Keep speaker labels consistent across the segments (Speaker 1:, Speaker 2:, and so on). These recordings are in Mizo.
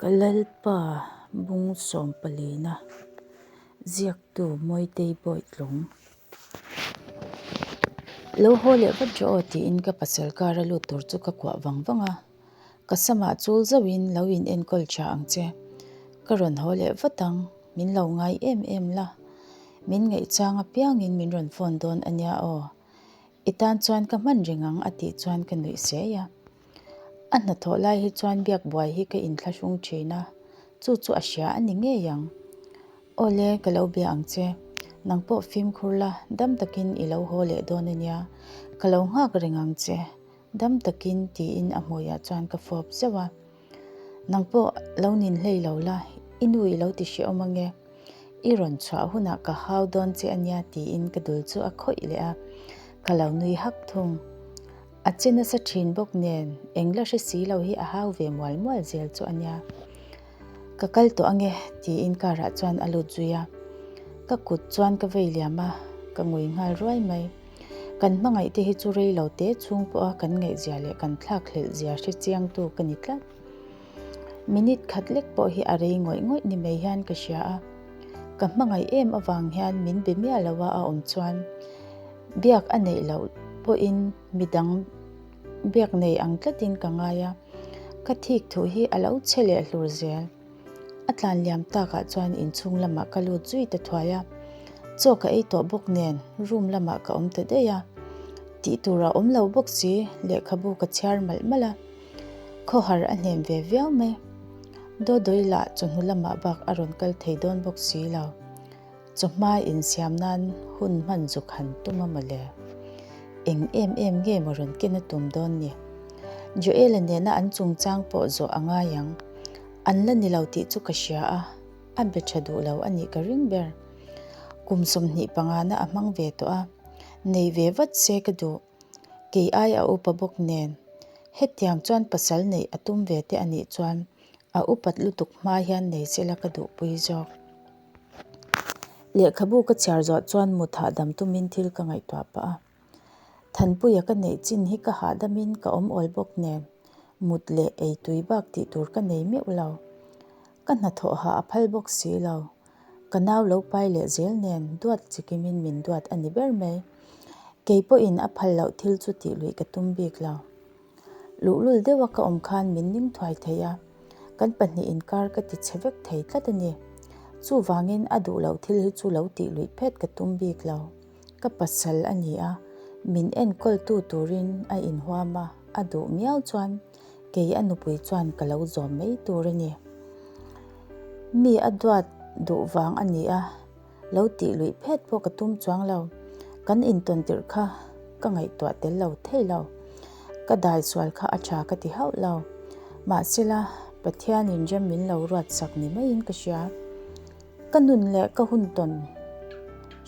Speaker 1: Ka Lalpa bung sawmpalina ziaktu Mawitei Bawitlung. Lo haw leh vat rawh aw tiin ka pasal kar a lut tur chu ka kuah vang vang a. Ka samah chul zauhin lo in enkawl tha ang che. Ka rawn haw leh vat ang, min lo ngai em em la. Min ngaihchang apiangin min rawn phone dawn a nia aw. I tan chuan ka hman reng ang a tih chuan ka nuih sei a. A hnathawh lai hi chuan biak buai hi ka inthlahrung thin a, chu chu a hria a ni ngei ang. Awle, ka lo bia ang che. Nang pawh fimkhur la, dam takin i lo haw leh dawn a nia. Ka lo nghak reng ang che. Dam takin tiin a hmuiah chuan ka fawp zeuh a. Nang pawh lo nin hlei lo la, i nu i lo ti hrehawm ange. I rawn chhuah hunah ka hau dawn che a nia tiin ka dul chu a khawih leh a, ka lo nui hak thung. A che nasa thin bawk nen eng la hre si lo hi a hau ve mual mual zel chu a nia. Ka kal tawh ange tiin car ah chuan a lut zui a. Ka kut chuan ka vei liam a, ka ngui nghal ruai mai. Kan hmangaih te hi chu rei lo te chhung pawha kan ngaihzia leh kan thlak hlelh zia hre chiangtu ka ni tlat. Minute khat lek pawh hi a rei ngawih ngawih ni mai hian ka hria a. Ka hmangaih em avang hian min be miah lo a a awm chuan biak a neih loh pawhin midang biak nei ang tlatin ka ngai a. Ka thik thuh hi a lo chhe leh hlur zel. A tlan liam takah chuan inchhung lamah ka lut zui ta thuai a, chaw ka ei tawh bawk nen room lamah ka awm ta daih a, tih tur a awm lo bawk si, lehkhabu ka chhiar malh malh a, khawhar a hnem ve viau mai. Dawdawi lah chawhnu lamah bak a rawn kal thei dawn bawk si lo. Chawhma insiam nan hun hman zuk han tum a mawle. Eng em em nge maw rawn ken a tum dawn ni? Joel-a nena an chungchang pawh zawh a ngai ang. An la ni lo tih chu ka hria a, a be tha duh lo a nih ka ring ber. Kum 25 na a hmang ve tawh a, nei ve vat se ka duh. Kei ai a upa bawk nen. Hetiang chuan pasal neih a tum ve te a nih chuan a upat lutuk hma hian nei sela ka duhpui zawk. Lehkhabu ka chhiar zawh chuan mut hahdam tumin thil ka ngaihtuah pah a. Thanpuia ka neih chin hi ka hahdamin ka awm awl bawk nen, mut leh ei tui bak tih tur ka nei meuh lo. Ka hnathawh hah a phal bawk si lo. Ka nau lo pai leh zel nen duat chikimin min duat a ni ber mai. Kei pawhin a phal loh thil chu tih luih ka tum bik lo. Luhlul deuha ka awm khan min ning thuai thei a, kan pahnih inkar ka ti chhe vek thei tlat a ni. Chuvangin a duh loh thil hi chu lo tih luih phet ka tum bik lo. Ka pasal a ni a, min enkawltu turin a inhuam a, a duh miau chuan kei a nupui chuan ka lo zawm mai tur a ni. Mi a duat duh vang a ni a. Lo tih luih phet pawh ka tum chuang lo. Kan intawn tirh kha ka ngaihtuah tel lo thei lo. Ka dai sual kha a tha ka ti hauh lo. Mahsela, Pathianin rem min lo ruat sak ni maiin ka hria. Ka nun leh ka hun tawn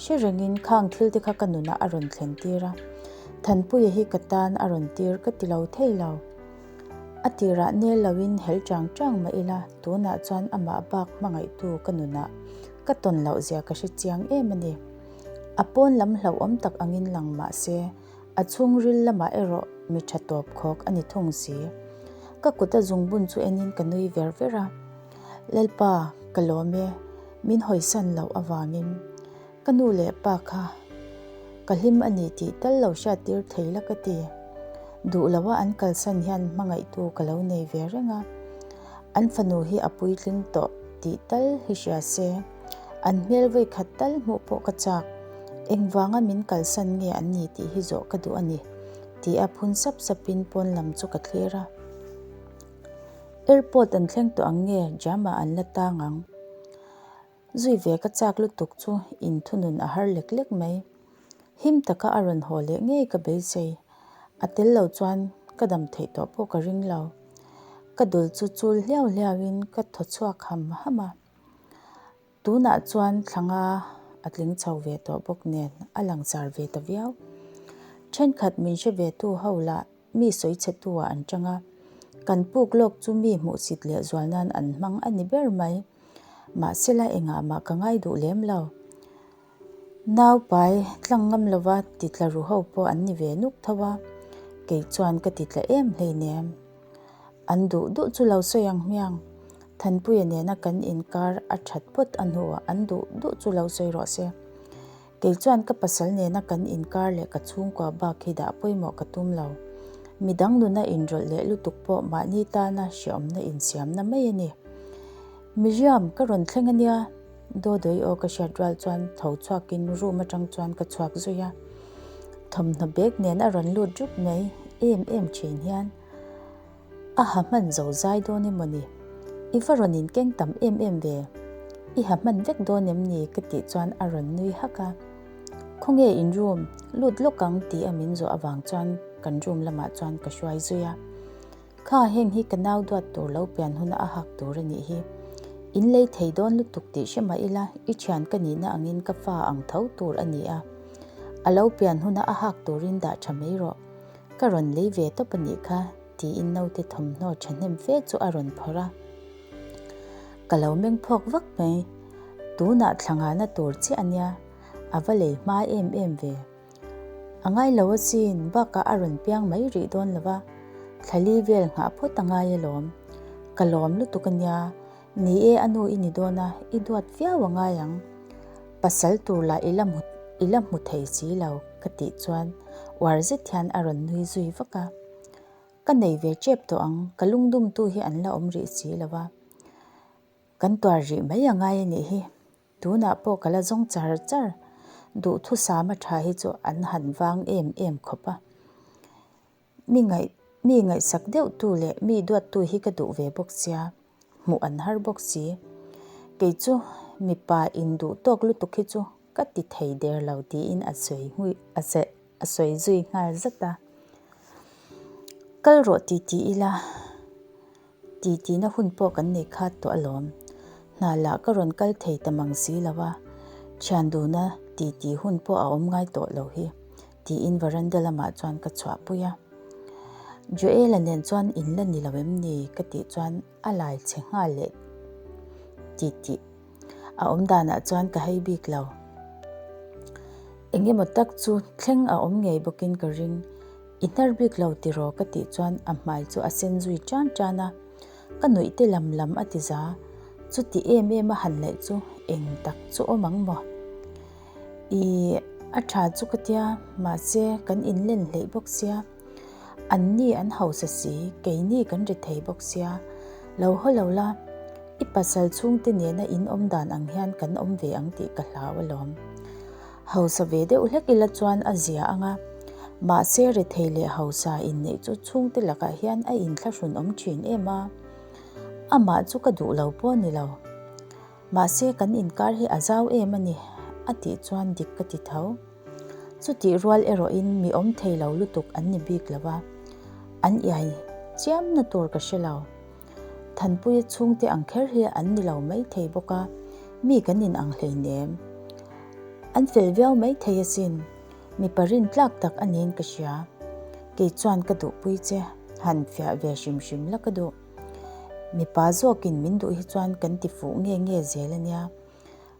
Speaker 1: hre rengin khang thil te kha ka nunah a rawn thlen tir a. Thanpuia hi ka tan a rawn tir ka ti lo thei lo. A tirah nel loin hel chang chang mah ila, tunah chuan amah bak hmangaihtu ka nunah ka tawn loh zia ka hre chiang em a ni. A pawn lam hlauhawm tak angin lang mah se, a chhungril lamah erawh mi tha tawp khawk a ni thung si. Ka kut a zungbun chu enin ka nui ver ver a, Lalpa, ka lawm e, min hawisan loh avangin. Ka nu leh pa kha ka hlim a ni tih tal lo hriat tir thei la ka ti. Duh lo a an kalsan hian hmangaihtu ka lo nei ve reng a. An fanu hi a puitling tawh tih tal hi hria se. An hmel vawi khat tal hmuh pawh ka chak. Engvanga min kalsan nge an ni tih hi zawh ka duh a ni tih a phun sap sapin pawn lam chu ka thlir a. Airport an thleng tawh ang nge jam ah an la tang ang. Zui ve ka chak lutuk chu inthunun a har lek lek mai. Him taka a rawn haw leh ngei ka beisei. A tel lo chuan ka dam theih tawh pawh ka ring lo. Ka dul chu chul hliau hliauin ka thaw chhuak ham ham a. Tunah chuan thlanga a tling chho ve tawh bawk nen a langsar ve ta viau. Thenkhat min hre ve tu ho lah mi sawi chhe tu ah an tang a. Kan puk lawk chu mi hmuhsit leh zual nan an hmang a ni ber mai. Mahsela engah mah ka ngai duh lem lo. Nau pai tlang ngam lova ti tla ru ho pawh an ni ve nuk tho a, kei chuan ka ti tla em hleinem. An duh duh chu lo sawi ang hmiang. Thanpuia nena kan inkar a that phawt a hnuah an duh duh chu lo sawi rawh se. Kei chuan ka pasal nena kan inkar leh ka chhungkua bak hi dah pawimawh ka tum lo. Midang nuna inrawlh leh lutuk pawh mahni tana hreawmna insiamna mai a ni. Miriam, ka rawn thleng a nia, Dawdawi aw ka hriat rual chuan tho chhuakin room atang chuan ka chhuak zui a. Thawmhnaw bag nen a rawn lut rup mai em em thin hian a ha hman zo zai dawn emaw ni? I va rawn inkeng tam em em ve, i ha hman vek dawn em ni? ka tih chuan a rawn nui hak a. Khawnge in room, lut lawk ang tih a min zawh avang chuan kan room lamah chuan ka hruai zui a. Kha heng hi ka nau duat tur lo pian huna a hak tur a nih hi. In lei thei dawn lutuk tih hre mah ila i thian ka nihna angin ka fa ang tho tur a ni a. A lo pian huna a hak turin dah tha mai rawh. Ka rawn lei ve tawp a nih kha tiin naute thawmhnaw thahnem fe chu a rawn phawrh a. Ka lo meng phawk vak mai. Tunah thla ngahna tur chiah a nia. A va lei hma em em ve. A ngai lo asin, bakah a rawn piang mai rih dawn lo va, thlali vel nghah phawt a ngai alawm. Ka lawm lutuk a nia, ni e a nu i ni dawn a, i duat viau a ngai ang. Pasal tur lah i la hmu i la hmu thei si lo ka tih chuan uar zet hian a rawn nui zui vak a. Ka nei ve tep tawh ang, ka lungdumtu hi an la awm rih si lo va. Kan tuar rih mai a ngai a nih hi. Tunah pawh ka la zawng char char, duhthusam a tha hi chu an han vang em em khawp a. Mi ngaih mi ngaihsak deuh tu leh mi duat tu hi ka duh ve bawk sia, hmuh an har bawk si. Kei chu mipa in duh tawk lutuk hi chu ka ti thei der lo tiin a sawi ngui a a sawi zui nghal zat a. Kal rawh ti ti ila. Titi-na hun pawh kan nei khat tawh alawm. Hna lah ka rawn kal thei ta mang si lo a, thian duna titi hun pawh a awm ngai tawh lo hi, tiin veranda lamah chuan ka chhuahpui a. Joel-a nen chuan in la ni lo em ni? ka tih chuan a lai chhe nghal leh titih. A awm danah chuan ka hei bik lo. Eng emaw tak chu thleng a awm ngei bawkin ka ring. I hnar bik lo tiraw ka tih chuan a hmai chu a sen zui tan tan a, ka nuih te lam lam a ti za. Chuti em em a han laih chu eng tak chu awm ang maw? I a tha chu ka tia, mahse kan inlen hleih bawk sia. Anni an hausa si, keini kan ri thei bawk sia. Lo haw lo la, i pasal chhungte nena in awm dan ang hian kan awm ve ang tih ka hlau alawm. Hausa ve deuh hlek ila chuan a zia ang a, mahse rethei leh hausa inneih chu chhungte lakah hian a inthlahrun awm thin em a, amah chu ka duh lo pawh a ni lo. Mahse kan inkar hi a zau em a ni, a tih chuan dik ka ti tho. Chutih rual erawhin mi awm thei lo lutuk an ni bik lo a, an iai chiamna tur ka hre lo. Thanpuia chhungte ang kher hi an ni lo mai thei bawk a, mi kan in ang hleinem. An fel viau mai thei asin, mipa rintlak tak a niin ka hria. Kei chuan ka duhpui che, han fiah ve hrim hrim la ka duh. Mipa zawkin min duh hi chuan kan ti fuh nge nge zel a nia.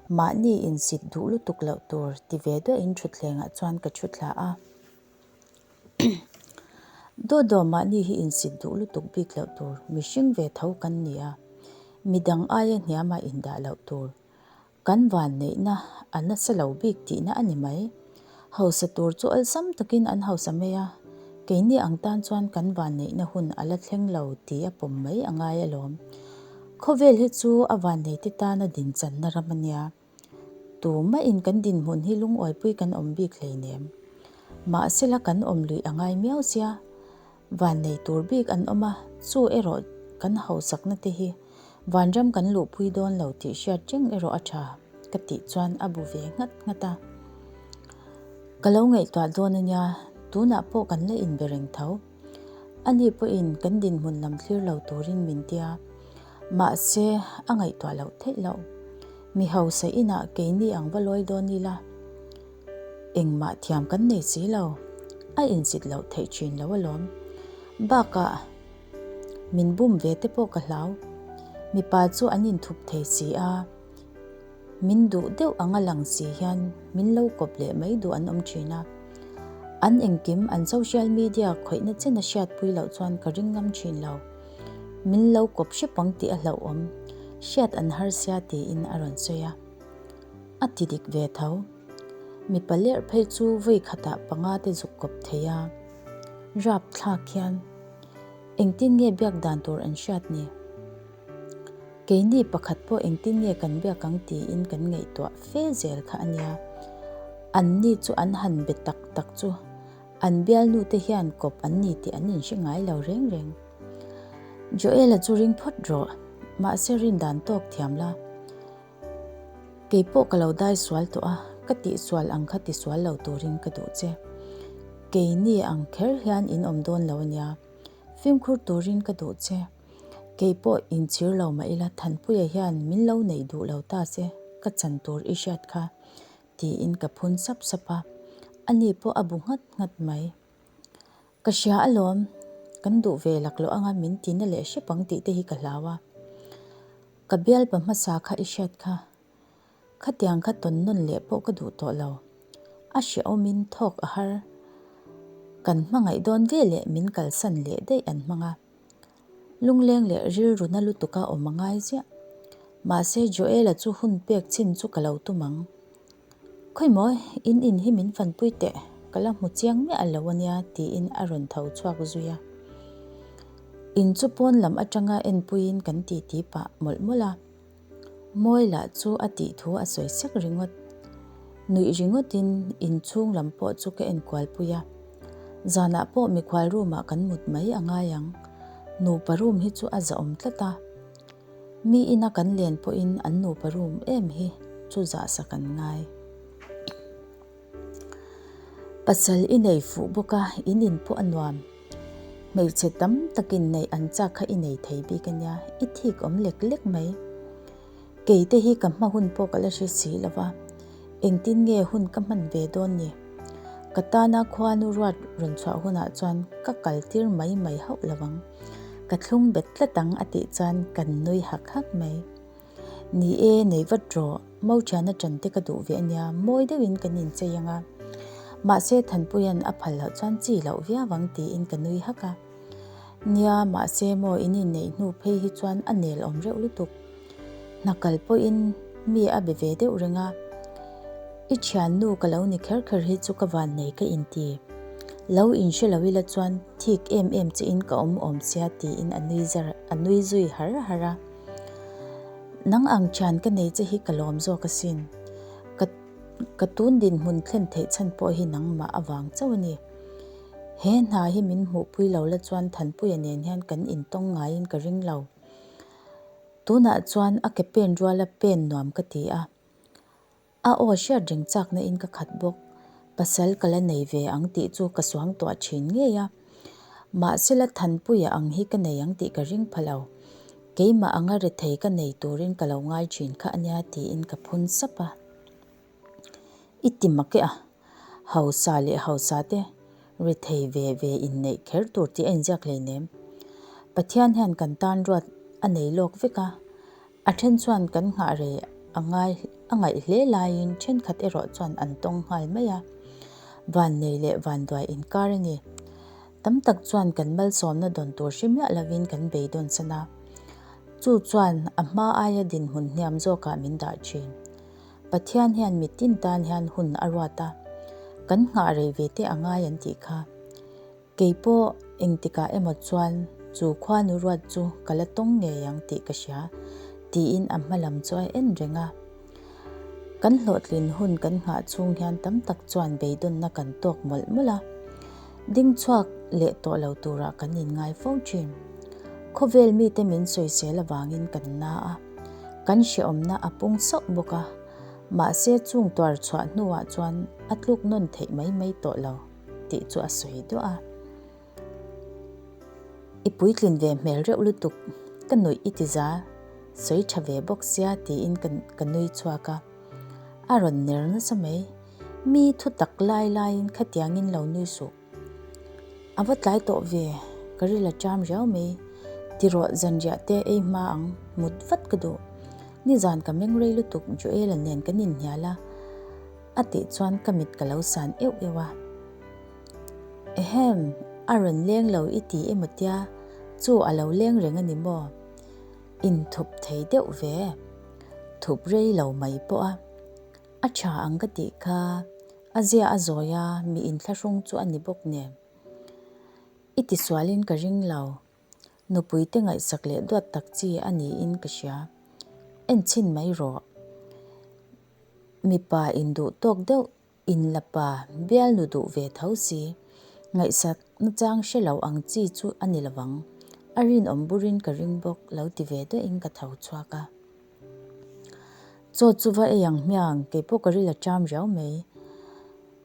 Speaker 1: Mahni insit duh lutuk loh tur ti ve duahin thutthlengah chuan ka thu thla a. Dawdaw mahni hi insit duh lutuk bik loh tur mihring ve tho kan ni a, midang aia hniamah indah loh tur. Kan vanneihna a nasa lo bik tihna a ni mai. Hausa tur chu awlsam takin an hausa mai a, keini ang tan chuan kan vanneihna hun a la thleng lo tih a pawm mai a ngai alawm. Khawvel hi chu a vanneite tana dinchanna ram a nia. Tumahin kan dinhmun hi lungawipui kan awm bik hleinem. Mahsela kan awm luih a ngai miau sia. Vannei tur bik an awm a, chu erawh kan hausakna te hi vanram kan luhpui dawn lo tih hriat reng erawh a tha ka tih chuan a bu ve nghat nghat a. Ka lo ngaihtuah dawn a nia, tunah pawh kan la inbe reng tho. Ani pawhin kan dinhmun lam thlir lo turin min tia, mahse a ngaihtuah loh theih loh. Mi hausa inah keini ang va lawi dawn ila. Engmah thiam kan nei si lo, a insit loh theih thin lo alawm. Bakah min bum ve te pawh ka hlau. Mipa chu an inthup thei si a, min duh deuh anga lang si hian min lo kawp leh mai duh an awm thin a. An engkim an social media khawihna chen a hriatpui loh chuan ka ring ngam thin lo. Min lo kawp hrep ang tih a hlauhawm, hriat an har sia tiin a rawn sawi a. A ti dik ve tho. Mipa lerh phei chu vawi khatah panga te zuk kawp thei a. Rap thlak hian engtin nge biak dan tur an hriat ni? Keini pakhat pawh engtin nge kan biak ang tiin kan ngaihtuah fe zel kha a nia. Anni chu an han be tak tak chu an bialnu te hian kawp an ni tih an inhre ngai lo reng reng. Joel-a chu ring phawt rawh, mahse rin dan tawk thiam la. Kei pawh ka lo dai sual tawh a, ka tihsual ang kha tisual lo turin ka duh che. Keini ang kher hian in awm dawn lo a nia, fimkhur turin ka duh che. Kei pawh inchhir lo mah ila Thanpuia hian min lo neih duh lo ta se, ka chan tur i hriat kha, tiin ka phun sap sap a, ani pawh a bu nghat nghat mai. Ka hria alawm, kan duh ve laklawh anga min ti na leh hrep ang tih te hi ka hlau a. Ka bialpa hmasa kha i hriat kha, khatiang kha tawn nawn leh pawh ka duh tawh lo. A hrehawmin thawk a har. Kan hmangaih dawn ve leh min kalsan leh daih an hmang a. Lungleng leh rilru na lutuka awm a ngai ziah. Mahse Joel-a chu hun pek chin chu ka lo tum ang. Khawimaw, in in hi min fanpui teh, ka la hmu chiang miah lo a nia tiin a rawn tho chhuak zui a. In chu pawn lam atanga enpuiin kan titi pah mawlh mawlh a. Mawi lah chu a tih thu a sawi sek ringawt. Nuih ringawtin inchhung lam pawh chu ka enkual pui a. Zanah pawh mikhual room ah kan mut mai a ngai ang. Nupa room hi chu a zahawm tlat a. Mi ina kan len pawhin an nupa room em hi chu zahsak an ngai. Pasal i nei fuh bawk a, in in pawh a nuam. Hmeichhe tam takin neih an chak kha i nei thei bik a nia, i thik awm lek lek mai. Kei te hi ka hma hun pawh ka la hre si lo va, engtin nge hun ka hman ve dawn ni? Ka tana khuanu ruat rawn chhuah hunah chuan ka kal tir mai mai hauh lo ang. Ka thlung bet tlat ang a tih chuan kan nui hak hak mai. Ni e, nei vat rawh, mo thiana ṭan te ka duh ve a nia, mawi deuhin kan inchei ang a. Mahse Thanpuia'n a phal loh chuan chi loh viau ang tiin ka nui hak a. Nia, mahse maw in inneih hnu phei hi chuan a nel awm reuh lutuk. Hna kal pawhin mi a be ve deuh reng a. I thiannu ka lo ni kher kher hi chu ka vannei ka inti. Lo inhre lo ila chuan thik em em chiin ka awm awm sia tiin a nui zar a nui zui har har a. Nang ang thian ka nei che hi ka lawm zawk asin. Ka ka tun dinhmun thlen theih chhan pawh hi nangmah avang chauh a ni. He hna hi min hmuhpui lo la chuan Thanpuia nen hian kan intawng ngaiin ka ring lo. Tunah chuan a ke pen ruala pen nuam ka ti a. A aw hriat reng chakna in ka khat bawk. Pasal ka la nei ve ang tih chu ka suang tuah thin ngei a. Mahsela Thanpuia ang hi ka nei ang tih ka ring pha lo. Keimah anga rethei ka nei turin ka lo ngai thin kha ania tiin ka phun sap a. I ti mak e a, hausa leh hausa te rethei ve ve inneih kher tur tih a inziak hleinem. Pathian hian kan tan ruat a nei lawk vek a, A then chuan kan nghah rei a ngai a ngaih hle laiin thenkhat erawh chuan an tawng nghal mai a. Vannei leh vanduai inkar a ni. Tam tak chuan kan malsawmna dawn tur hre miah lovin kan beidawn san a. Chu chuan a hma aia dinhmun hniam zawkah min dah thin. Pathian hian mitin tan hian hun a ruat a, kan nghah rei ve te a ngai an tih kha. Kei pawh engtikah emaw chuan chu khuanu ruat chu ka la tawng ngei ang tih ka hria, tiin a hma lam chu a en reng a. Kan hlawhtlin hun kan nghah chhung hian tam tak chuan beidawnna kan tawk mawlh mawlh a, ding chhuak leh tawh lo turah kan inngai fo thin. Khawvel mite min sawisel avangin kan na a, kan hrehawmna a pung sauh bawk a, mahse chung tuar chhuah hnuah chuan a tluk nawn theih mai mai tawh lo. Tih chu a sawi duah a. I puitlin ve hmel reuh lutuk, ka nuih i ti za, sawi tha ve bawk sia tiin ka ka nui chhuak a. A rawn ner nasa mai, mi thu tak lai laiin khatiangin lo nui suh. A va tlai tawh ve, ka ril a ṭam riau mai, tirawh zanriah te ei hma ang, mut vat ka duh. Nizan ka meng rei lutuk Joel-a nen kan inhnial a. A tih chuan ka mit ka lo san euh euh a. Ehem, a rawn leng lo i ti emaw tia? Chu a lo leng reng a ni maw? Inthup thei deuh ve. Thup rei lo mai pawh a. A tha ang ka tih kha. A zia a zawi a, mi inthlahrung chu a ni bawk nen. I tisualin ka ring lo. Nupui te ngaihsak leh duat tak chi a niin ka hria. En chhin mai rawh. Mipa induh tawk deuh in la pa bialnu duh ve tho si. Ngaihsak nachang hre lo ang chi chu a ni lovang. A rinawm burin ka ring bawk lo ti ve deuhin ka tho chhuak a. Chaw chu va ei ang hmiang, keipawh ka ril a ṭam riau mai.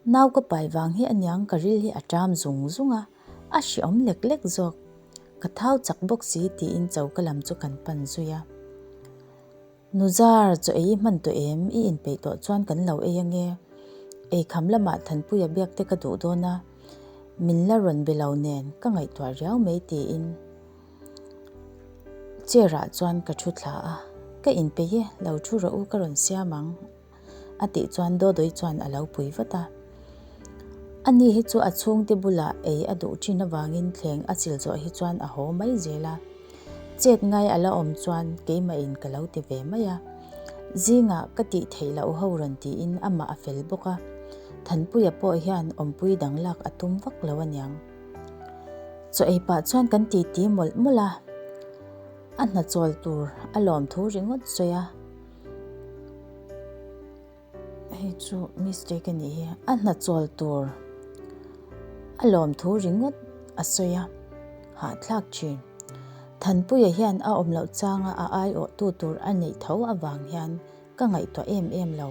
Speaker 1: Nau ka pai vang hi aniang ka ril hi a ṭam zung zung a, a hreawm lek lek zawk. Ka thau chak bawk si tiin choka lam chu kan pan zui a. Nuzar, chaw ei i hman tawh em? I inpeih tawh chuan kan lo ei ange. Eikham lamah Thanpuia biak te ka duh dawn a, min la rawn be lo nen ka ngaihtuah riau mai tiin chair ah chuan ka thu thla a. Ka inpeih e, lo thu rawh u ka rawn siam ang. A tih chuan Dodoi chuan a lo pui vat a. Ani hi chu a chhungte bulah ei a duh thin avangin thleng a chil zawh hi chuan a haw mai zel a. Chet ngai a la awm chuan keimahin ka lo ti ve mai a. Zingah ka tih theih loh ho rawn tiin amah a fel bawk a. Thanpuia pawh hian awmpui dang lak a tum vak lo aniang. Chaw ei pah chuan kan titi mawlh mawlh a. A hna chawl tur a lawm thu ringawt sawi a. Hei chu mistake a nih hi a hna chawl tur a lawm thu ringawt a sawi a hahthlak thin Thanpuia hian a awm loh changa a aiawh tu tur a neih tho avang hian ka ngaihtuah em em lo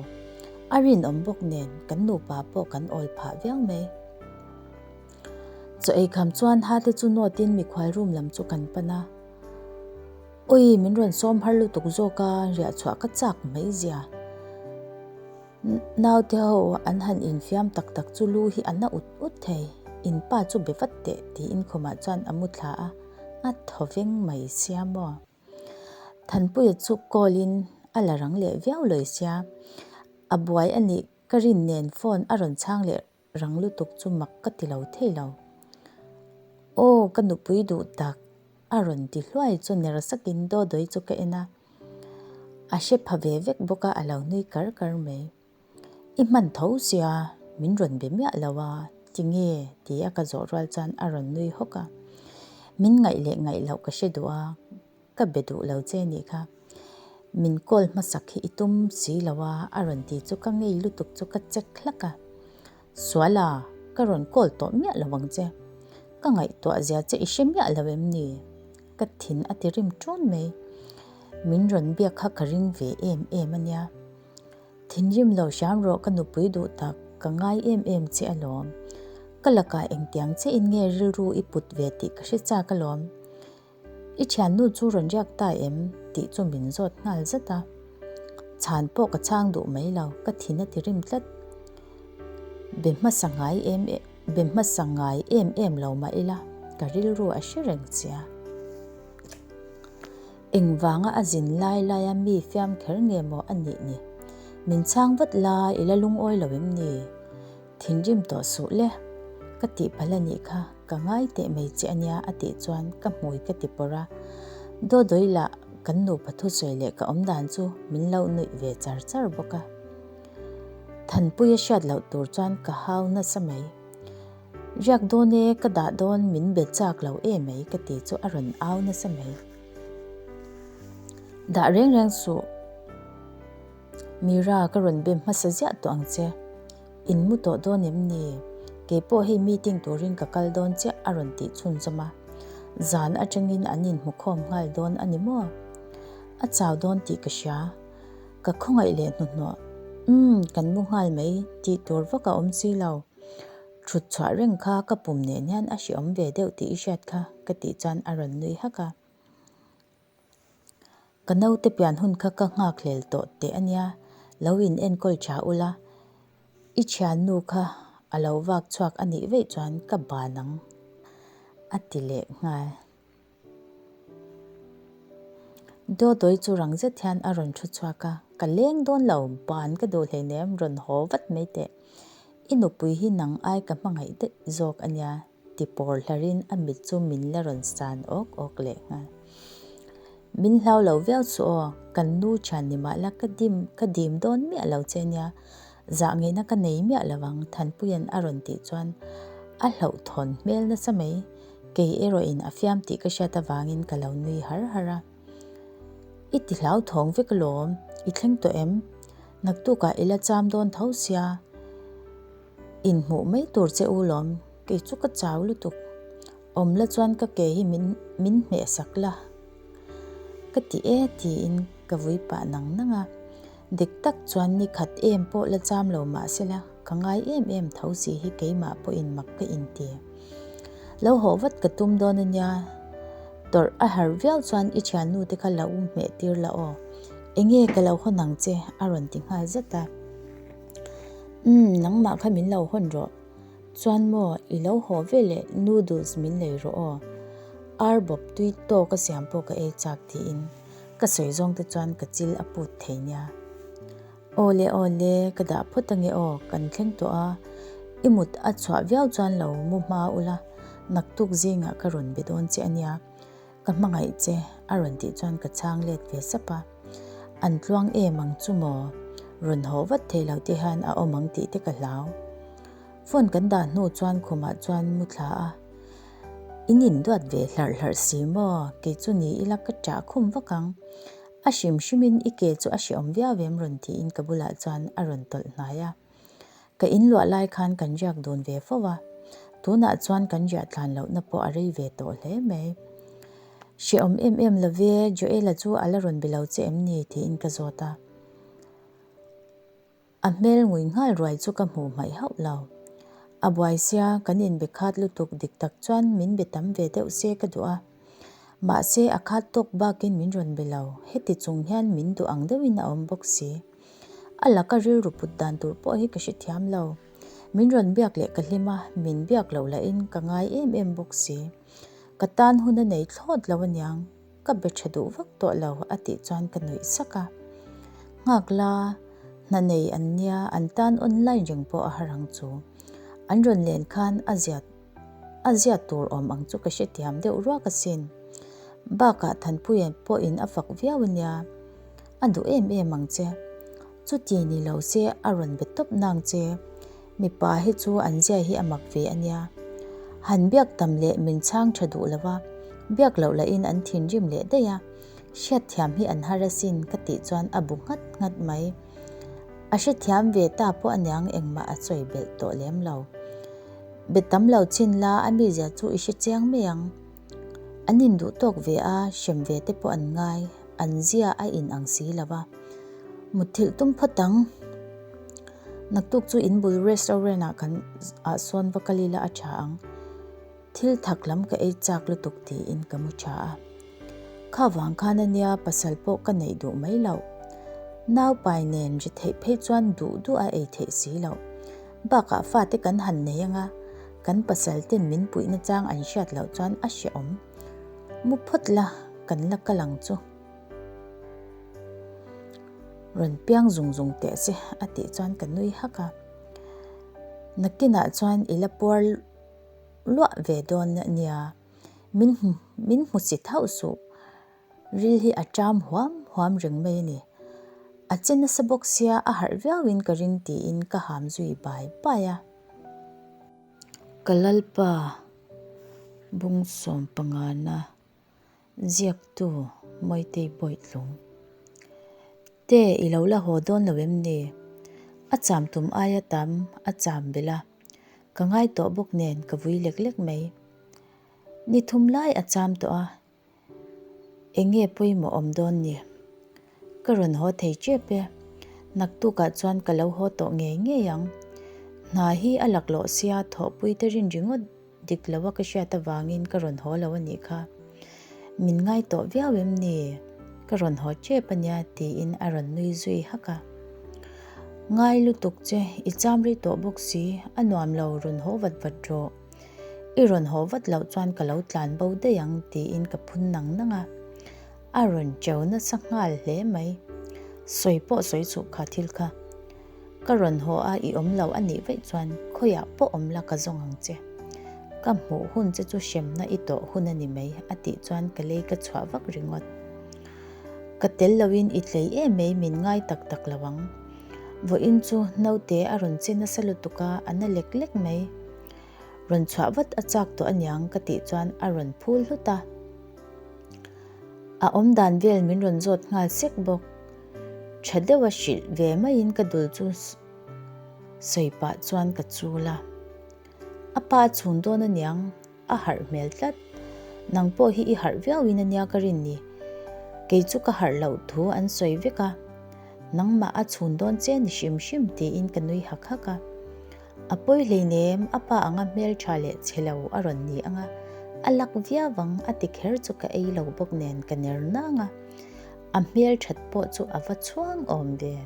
Speaker 1: a rinawm bawk nen kan nupa pawh kan awl phah viau mai chaw eikham chuan ha te chu nawt in mikhual room lam chu kan pan a. Ui, min rawn sawm har lutuk zawk a, riah chhuah ka chak mai zia. Naute ho an han infiam tak tak chu lu hi a na ut ut thei, in pa chu be vat teh tiin khumah chuan a mu thla a, a thaw veng mai sia maw. Thanpuia chu call in a la rang leh viau lawi sia, a buai a nih ka rin nen phone a rawn chhang leh Rang lutuk chu mak ka ti lo thei lo. Aw ka nupui duh tak a rawn ti hluai chu ner sakin Dodoi chu ka en a. A hre pha ve vek bawk a, a lo nui kar kar mai. I hman tho sia, min rawn be miah lo a, tinge? ti a ka zawh rual chuan a rawn nui hawk a. Min ngaih leh ngaih loh ka hre duh a, Ka be duh lo che nih kha. Min call hmasak hi i tum si lo a, a rawn ti chu ka ngei lutuk chu ka check hlak a. Suala, ka rawn call tawh miah lo ang che. Ka ngaihtuah zia che i hre miah lo em ni? Ka thin a ti rim ṭun mai. Min rawn biak kha ka ring ve em em a nia. Thinrim lo hram rawh ka nupui duh tak, ka ngai em em che alawm. Ka lakah engtiang che in nge rilru i put ve tih ka hre chak alawm. I thiannu chu rawn riak ta em? tih chu min zawt nghal zat a. Chhan pawh ka chhang duh mai lo, ka thin a ti rim tlat. Be hmasa ngai em be hmasa ngai em em lo mah ila, ka rilru a hre reng chia. Engvanga a zin lai laia mi fiam kher nge maw a nih ni? Min chhang vat la, i la lungawi lo em ni? Thinrim tawh suh le, ka tih palh a nih kha, ka ngai teh mai che a nia a tih chuan ka hmui ka ti pawrh a. Dawdawi lah kan nupa thusawi leh ka awm dan chu min lo nuih ve char char bawk a. Thanpui a hriat loh tur chuan ka hau nasa mai. Riak dawn e, ka dah dawn min be chak lo e mai ka ti chu a rawn au nasa mai. Dah reng reng suh. Mira, ka rawn be hmasa ziah tawh ang che. In mu tawh dawn em ni? Kei pawh hei meeting turin ka kal dawn chiah a rawn tih chhunzawm a. Zan atangin an inhmu khawm nghal dawn a ni maw? A chau dawn tih ka hria. Ka khawngaih leh hnuhnawh. Umm, kan mu nghal mai tih tur vak a awm si lo. Thut chhuah reng kha ka pum nen hian a hreawm ve deuh tih i hriat kha ka tih chuan a rawn nui hak a. Ka naute pian hun kha ka nghak hlel tawh teh a nia, lo in enkawl tha ula, i thiannu kha a lo vak chhuak a nih veih chuan ka ban ang a ti leh nghal. Dawdawi chu rang zet hian a rawn thu chhuak a, ka leng dawn lo, ban ka duh hleinem rawn haw vat mai teh, i nupui hi nang ai ka hmangaih daih zawk a nia. ti pawr hlarin a mit chu min la rawn san awk awk leh nghal. Min hlau lo viau chu aw, kan nu thian ni mah la ka dim ka dim dawn miah lo che nia, zah ngeihna ka nei miah lo ang Thanpuia'n a rawn tih chuan a hlauhthawn hmel nasa mai, kei erawhin a fiam tih ka hriat avangin ka lo nui har har a. I ti hlauthawng vek alawm, i thleng tawh em? Naktukah i la cham dawn tho sia, inhmuh mai tur che u lawm, kei chu ka chau lutuk. Awm la chuan ka ke hi min min hmeh sak la ka ti e tiin ka vui pah nang nang a. Dik tak chuan ni khat em pawh la cham lo mah sela ka ngai em em tho si hi keimah pawhin mak ka inti. Lo haw vat ka tum dawn a nia, tawrh a har viau chuan i thiannu te kha lo hmeh tir la aw, enge ka lo hawn ang che a rawn ti nghal zat a. Umm nangmah kha min lo hawn rawh, chuan maw i lo haw ve leh noodles min lei rawh aw, ar bawp tui tawk a siam pawh ka ei chak tiin ka sawi zawng te chuan ka chil a put thei nia. Awle awle, ka dah phawt ange aw, kan thleng tawh a, i mut a chhuah viau chuan lo mu hma ula, naktuk zingah ka rawn be dawn che ania, ka hmangaih che a rawn tih chuan ka chhang let ve sap a, an tluang em ang chu maw, rawn haw vat thei lo te hian a awm ang tih te ka hlau. Phone kan dah hnu chuan khumah chuan mu thla a, in induat ve hlarh hlarh si maw, kei chu ni ila ka ṭah khum vak ang. A hrim hrimin i ke chu a hreawm viau em rawn tiin ka bulah chuan a rawn tawlh hnai a. Ka in luah lai khan kan riak dun ve fo a, tunah chuan kan riah tlan lohna pawh a rei ve tawh hle mai. Hreawm em em lo ve, Joela chu a la rawn be lo che em ni? tiin ka zawt a. A hmel ngui nghal ruai chu ka hmuh hmaih hauh lo. A buai sia, kan inbe khat lutuk dik tak chuan min be tam ve deuh se ka duh a. Mahse a khat tawk bakin min rawn be lo, heti chung hian min duh ang deuhin a awm bawk si. A laka rilru put dan tur pawh hi ka hrethiam lo. Min rawn biak leh ka hlim a, min biak loh lahin ka ngai em em bawk si. Ka tan hun a nei thlawt lo aniang. Ka be tha duh vak tawh lo a tih chuan ka nuih sak a. Nghak la, hna nei an nia, an tan online reng pawh a har ang chu. An rawn len khan a ziat a ziat tur awm ang chu ka hrethiam deuh ruak asin. Bakah Thanpuia pawhin a fak viau a nia, a duh em em ang che. Chuti ni lo se a rawn be tawp nang che. Mipa hi chu an zia hi a mak ve a nia. Han biak tam leh min chhang tha duh lo va, biak loh lahin an thinrim leh daih a, hriatthiam hi an har asin ka tih chuan a bu nghat nghat mai. A hrethiam ve ta pawh aniang engmah a sawi belh tawh lem lo. Be tam lo chin la a mizia chu i hrechiang mai ang. An induh tawk ve a, hrem ve te pawh an ngai. An zia a in ang si lo va, mutthilh tum phawt ang. Naktuk chu in bul restaurant ah kan ah sawn va kal ila a tha ang. Thil thak lam ka ei chak lutuk tiin ka mu tha a. Kha vang khan ania pasal pawh ka neih duh mai loh. Nau pai nen ri theih phei chuan duh duh a ei theih si loh. Bakah fate kan han nei anga, kan pasal ten min puihna chang an hriat loh chuan a hrehawm. Mu phawt la, kan la kal ang chu. Rawn piang zung zung teh se a tih chuan ka nui hak a. Nakinah chuan i la puar luah ve dawn a nia, min min hmu si thauh suh. Ril hi a ṭam huam huam reng mai a ni. A che nasa bawk sia a harh viauin ka ring tiin ka ham zui bai bai a. Ka Lalpa bung sawm pangana ziaktu Mawitei Bawitlung te i lo la haw dawn lo em ni? A cham tum aia tam a cham belh a, ka ngai tawh bawk nen ka vui lek lek mai. Ni thum lai a cham tawh a, Eng nge pawimawh awm dawn ni? Ka rawn haw thei tep e. Naktukah chuan ka lo haw tawh ngei ngei ang. Hna hi a laklawh sia thawhpui te rin ringawt dik lo a ka hriat avangin ka rawn haw lo a nih kha. Min ngai tawh viau em ni? Ka rawn haw tep a nia tiin a rawn nui zui hak a. Ngai lutuk che, i cham rei tawh bawk si, a nuam lo rawn haw vat vat rawh. I rawn haw vat loh chuan ka lo tlan bo daih ang tiin ka phun nang nang a, a rawn cheu nasa nghal hle mai. Sawi pawh sawi chhuh kha thil kha. Ka rawn haw a i awm lo a nih vaih chuan khawiah pawh awm la ka zawng ang che. Ka hmuh hun che chu hremna i tawh hun a ni mai, a tih chuan ka lei ka chhuah vak ringawt. Ka tel loin i tlei em mai min ngai tak tak lo ang. Vawiin chu naute a rawn che nasa lutuk a, a na lek lek mai. Rawn chhuah vat a chak tawh aniang ka tih chuan a rawn phul hlut a. A awm dan vel min rawn zawt nghal sek bawk. Tha deuha hrilh ve maiin ka dul chu sawi pah chuan ka chul a. A pa a chhun dawn aniang, a harh hmel tlat. Nang pawh hi i harh viauin ania ka rin ni. Kei chu ka harh loh thu an sawi vek a. Nangmah a chhun dawn che ni hrim hrim tiin ka nui hak hak a. A pawi hleinem, a pa anga hmeltha leh chhe lo a rawn ni anga, a lak viau ang a ti kher chu ka ei lo bawk nen ka ner nang a. A hmelthat pawh chu a va chhuang awm ve.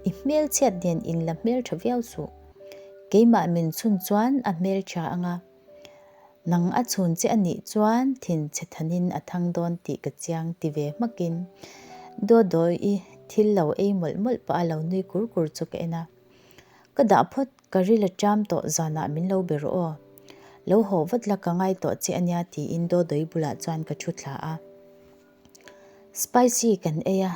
Speaker 1: I hmelchhiat nen in la hmeltha viau suh. Keimah min chhun chuan a hmeltha anga, nang a chhun che a nih chuan thin chhe thanin a thang dawn tih ka chiang ti ve hmakin Dawdawi-i thil lo ei mawlh mawlh pah a lo nui kur kur chu ka en a. Ka dah phawt, ka ril a ṭam tawh zanah min lo be rawh aw. Lo haw vat la ka ngai tawh che ania tiin Dawdawi bulah chuan ka thu thla a. Spicy kan ei a,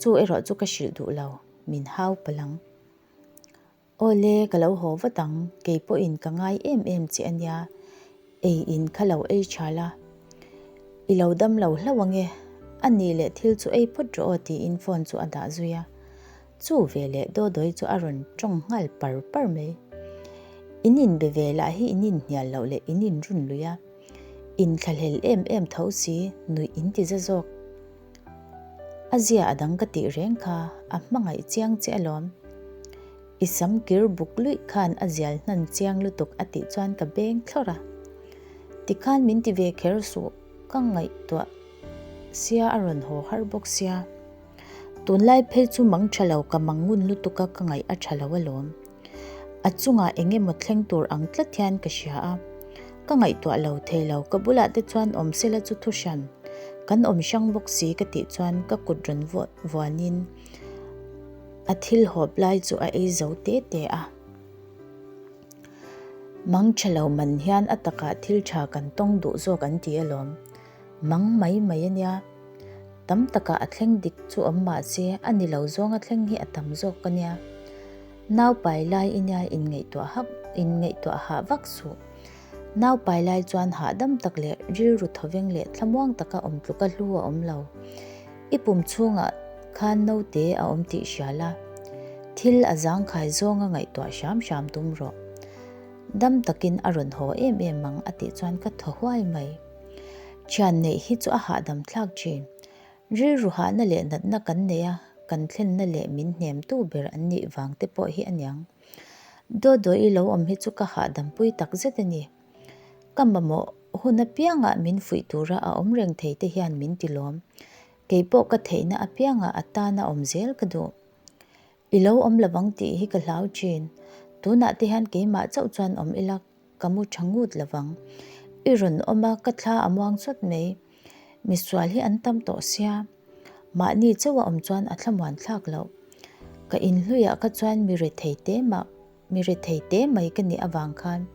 Speaker 1: chu erawh chu ka hrilh duh lo, min hau palh ang. Awle, ka lo haw vat ang, kei pawhin ka ngai em em che ania, ei in kha lo ei tha la, i lo dam lo hlauh ange, a nih leh thil chu ei phawt rawh aw tiin phone chu a dah zui a, chu veleh Dawdawi chu a rawn tawng nghal par par mai. In inbe ve lah hi in inhnial loh leh in inrun lui a, inthlahlel em em tho si, nuih in ti za zawk. A zia a dang ka tih reng kha a hmangaih chiang che alawm. I sam kir buk luih khan a zial hnan chiang lutuk a tih chuan ka beng thlawrh a. Tikhan min ti ve kher suh, ka ngaihtuah sia a rawn haw har bawk sia. Tunlai phei chu mang tha lo ka mang ngun lutuk a ka ngaih a tha lo alawm. A chungah eng emaw thleng tur ang tlat hian ka hria a. Ka ngaihtuah lo thei lo, ka bulah te chuan awm sela chu thu hran. Kan awm hrang bawk si ka tih chuan ka kut rawn vuanin a thil hawp lai chu a ei zo te te a. Mang tha lo man hian a takah thil tha kan tawng duh zawk an ti alawm. Mang mai mai a nia. Tam takah a thleng dik chu awm mah se a ni lo zawnga thleng hi a tam zawk ka nia. Nau pai lai i nia inngaihtuah hak inngaihtuah hah vak suh. Nau pai lai chuan hahdam tak leh rilru thawveng leh thlamuang taka awm tluka hlu a awm lo. I pum chhungah khan naute a awm tih hria la. Thil a zangkhai zawnga ngaihtuah hram hram tum rawh. Dam takin a rawn haw em em ang a tih chuan ka thaw huai mai. Thian neih hi chu a hahdam thlak thin. Rilru hahna leh natna kan nei a, kan thlenna leh min hnemtu ber an nih vang te pawh hi a niang. Dawdawi lo awm hi chu ka hahdampui tak zet a ni. Ka mamawh hun apiangah min fuih tura a awm reng thei te hian min ti lawm. Kei pawh ka theihna apiangah a tana awm zel ka duh. I lo awm lovang tih hi ka hlau thin. Tunah te hian keimah chauh chuan awm ila ka mu tha ngut lovang. I rawn awm a, ka thla a muang chawt mai. Misual hi an tam tawh sia. Mahni chauh a awm chuan a thlamuan thlak loh. Ka inhluiah kha chuan mi rethei te mah, mi rethei te mai ka nih avang khan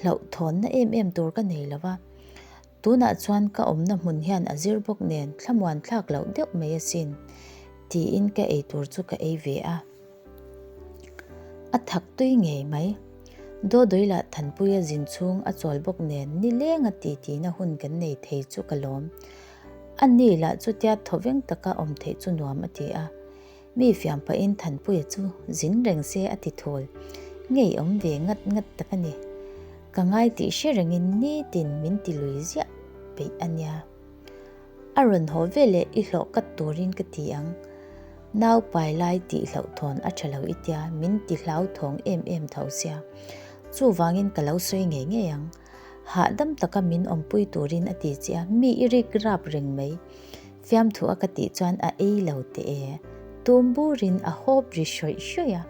Speaker 1: hlauhthawnna em em tur ka nei lo va. Tunah chuan ka awmna hmun hian a zir bawk nen thlamuan thlak loh deuh mai asin, tiin ka ei tur chu ka ei ve a. A thak tui ngei mai. Dawdawi lah Thanpuia zin chhung a chawl bawk nen nilenga titina hun kan nei thei chu ka lawm. A ni lah chutia thawveng taka awm theih chu nuam a ti a. Mi fiam pahin Thanpuia chu zin reng se a ti thawl. Ngei awm ve ngat ngat tak a ni. Ka ngai tih hre rengin nitin min ti lui ziah peih a nia. A rawn haw veleh i hlawh kat turin ka ti ang. Nau pai lai tih hlauhthawn a tha lo i tia, min ti hlauthawng em em tho sia. Chuvangin ka lo sawi ngei ngei ang. Hahdam taka min awmpui turin a ti che a, mi i rik rap reng mai. Fiamthu a ka tih chuan a ei lo teh e. Tum burin a hawp ri hrawih hrawih a.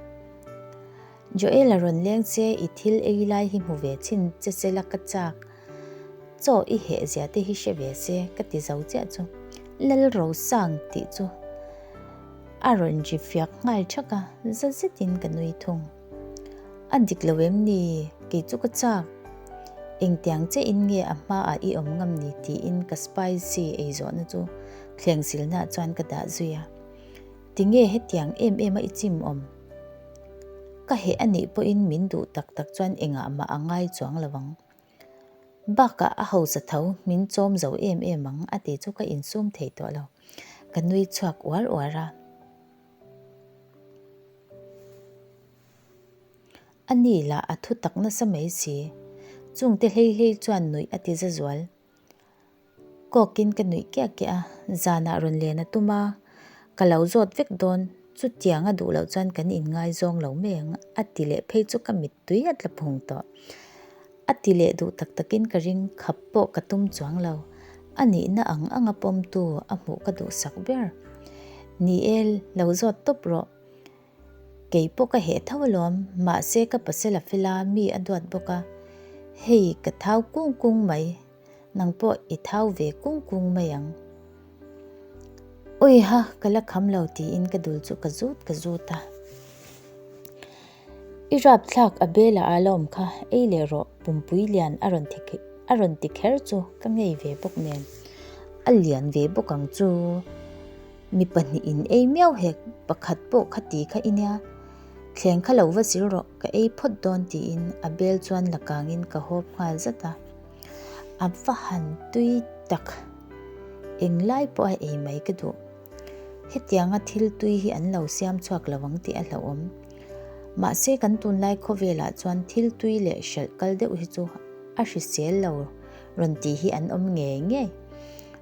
Speaker 1: Joel a rawn leng che, i thil ei lai hi hmu ve chhin che che la ka chak. Chaw i heh zia te hi hre ve se ka ti zo chiah chu. Lalrosang tih chu a rawn ri fiak nghal thak a, za zetin ka nui thung. A dik lo em ni? Kei chu ka chak. Engtiang chiahin nge a hmaah i awm ngam ni tiin ka spicy ei zawhna chu thleng silnaah chuan ka dah zui a. Tinge hetiang em em a i chim awm? Ka heh a nih pawhin min duh tak tak chuan engah mah a ngai chuang lo ang. Bakah a hausa tho min chawm zo em em ang a ti chu ka insum thei tawh lo. Ka nui chhuak uar uar a. A ni lah a thu tak nasa mai si. Chungte hlei hlei chuan nuih a ti za zual. Kawkin ka nuih kiah kiah a, zanah rawn len a tum a, ka lo zawt vek dawn, chutiang a duh loh chuan kan inngaizawng lo mai ang a ti leh phei chu ka mittui a tla phung tawh. A ti leh duh tak takin ka ring, khap pawh ka tum chuang lo, a nihna ang anga pawmtu a hmuh ka duhsak ber. Ni e, lo zawt tawp rawh. Kei pawh ka heh tho alawm, mahse ka pasal a fel a, mi a duat bawk a, hei ka thau kung kung mai, nang pawh i thau ve kung kung mai ang. Awiha, ka la kham lo tiin ka dul chu ka zut ka zut a. I rapthlak a bela a la awm kha, ei leh rawh, pumpui lian a rawn a rawn ti kher chu ka ngei ve bawk nen, a lian ve bawk ang chu. Mi pahnihin ei miau hek, pakhat pawh kha ti kha i nia. Thleng kha lo va zir rawh, ka ei phawt dawn tiin a bel chuan la kangin ka hawp nghal zat a. A va han tui tak, englai pawh a ei mai ka duh. Hetianga thil tui hi an lo siam chhuak lo ang tih a hlauhawm. Mahse kan tunlai khawvelah chuan thil tui leh hralh kal deuh hi chu a hrisel lo rawn tih hi an awm ngei ngei.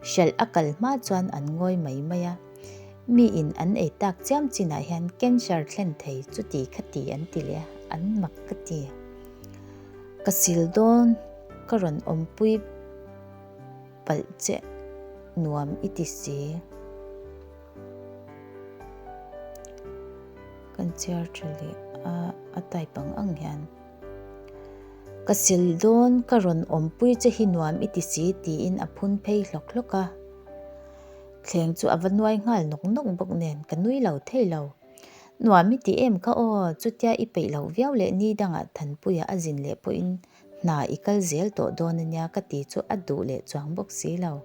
Speaker 1: Hralh a kal hma chuan an ngawi mai mai a, mi in an ei tak chiam chinah hian cancer thlen thei chuti kha ti an ti leh a, an mak ka ti. Ka sil dawn ka rawn awmpui palh che nuam i ti si. Kan chhiar tha leh a, a type ang ang hian. Ka sil dawn ka rawn awmpui che hi nuam i ti si tiin a phun phei hlawk hlawk a. Thleng chu a va nuai nghal nawk nawk bawk nen ka nui lo thei lo. Nuam i ti em kha aw, chutia i peih loh viau leh ni dangah Thanpuia a zin leh pawhin hna i kal zel tawh dawn ania ka ti chu a duh leh chuang bawk si lo.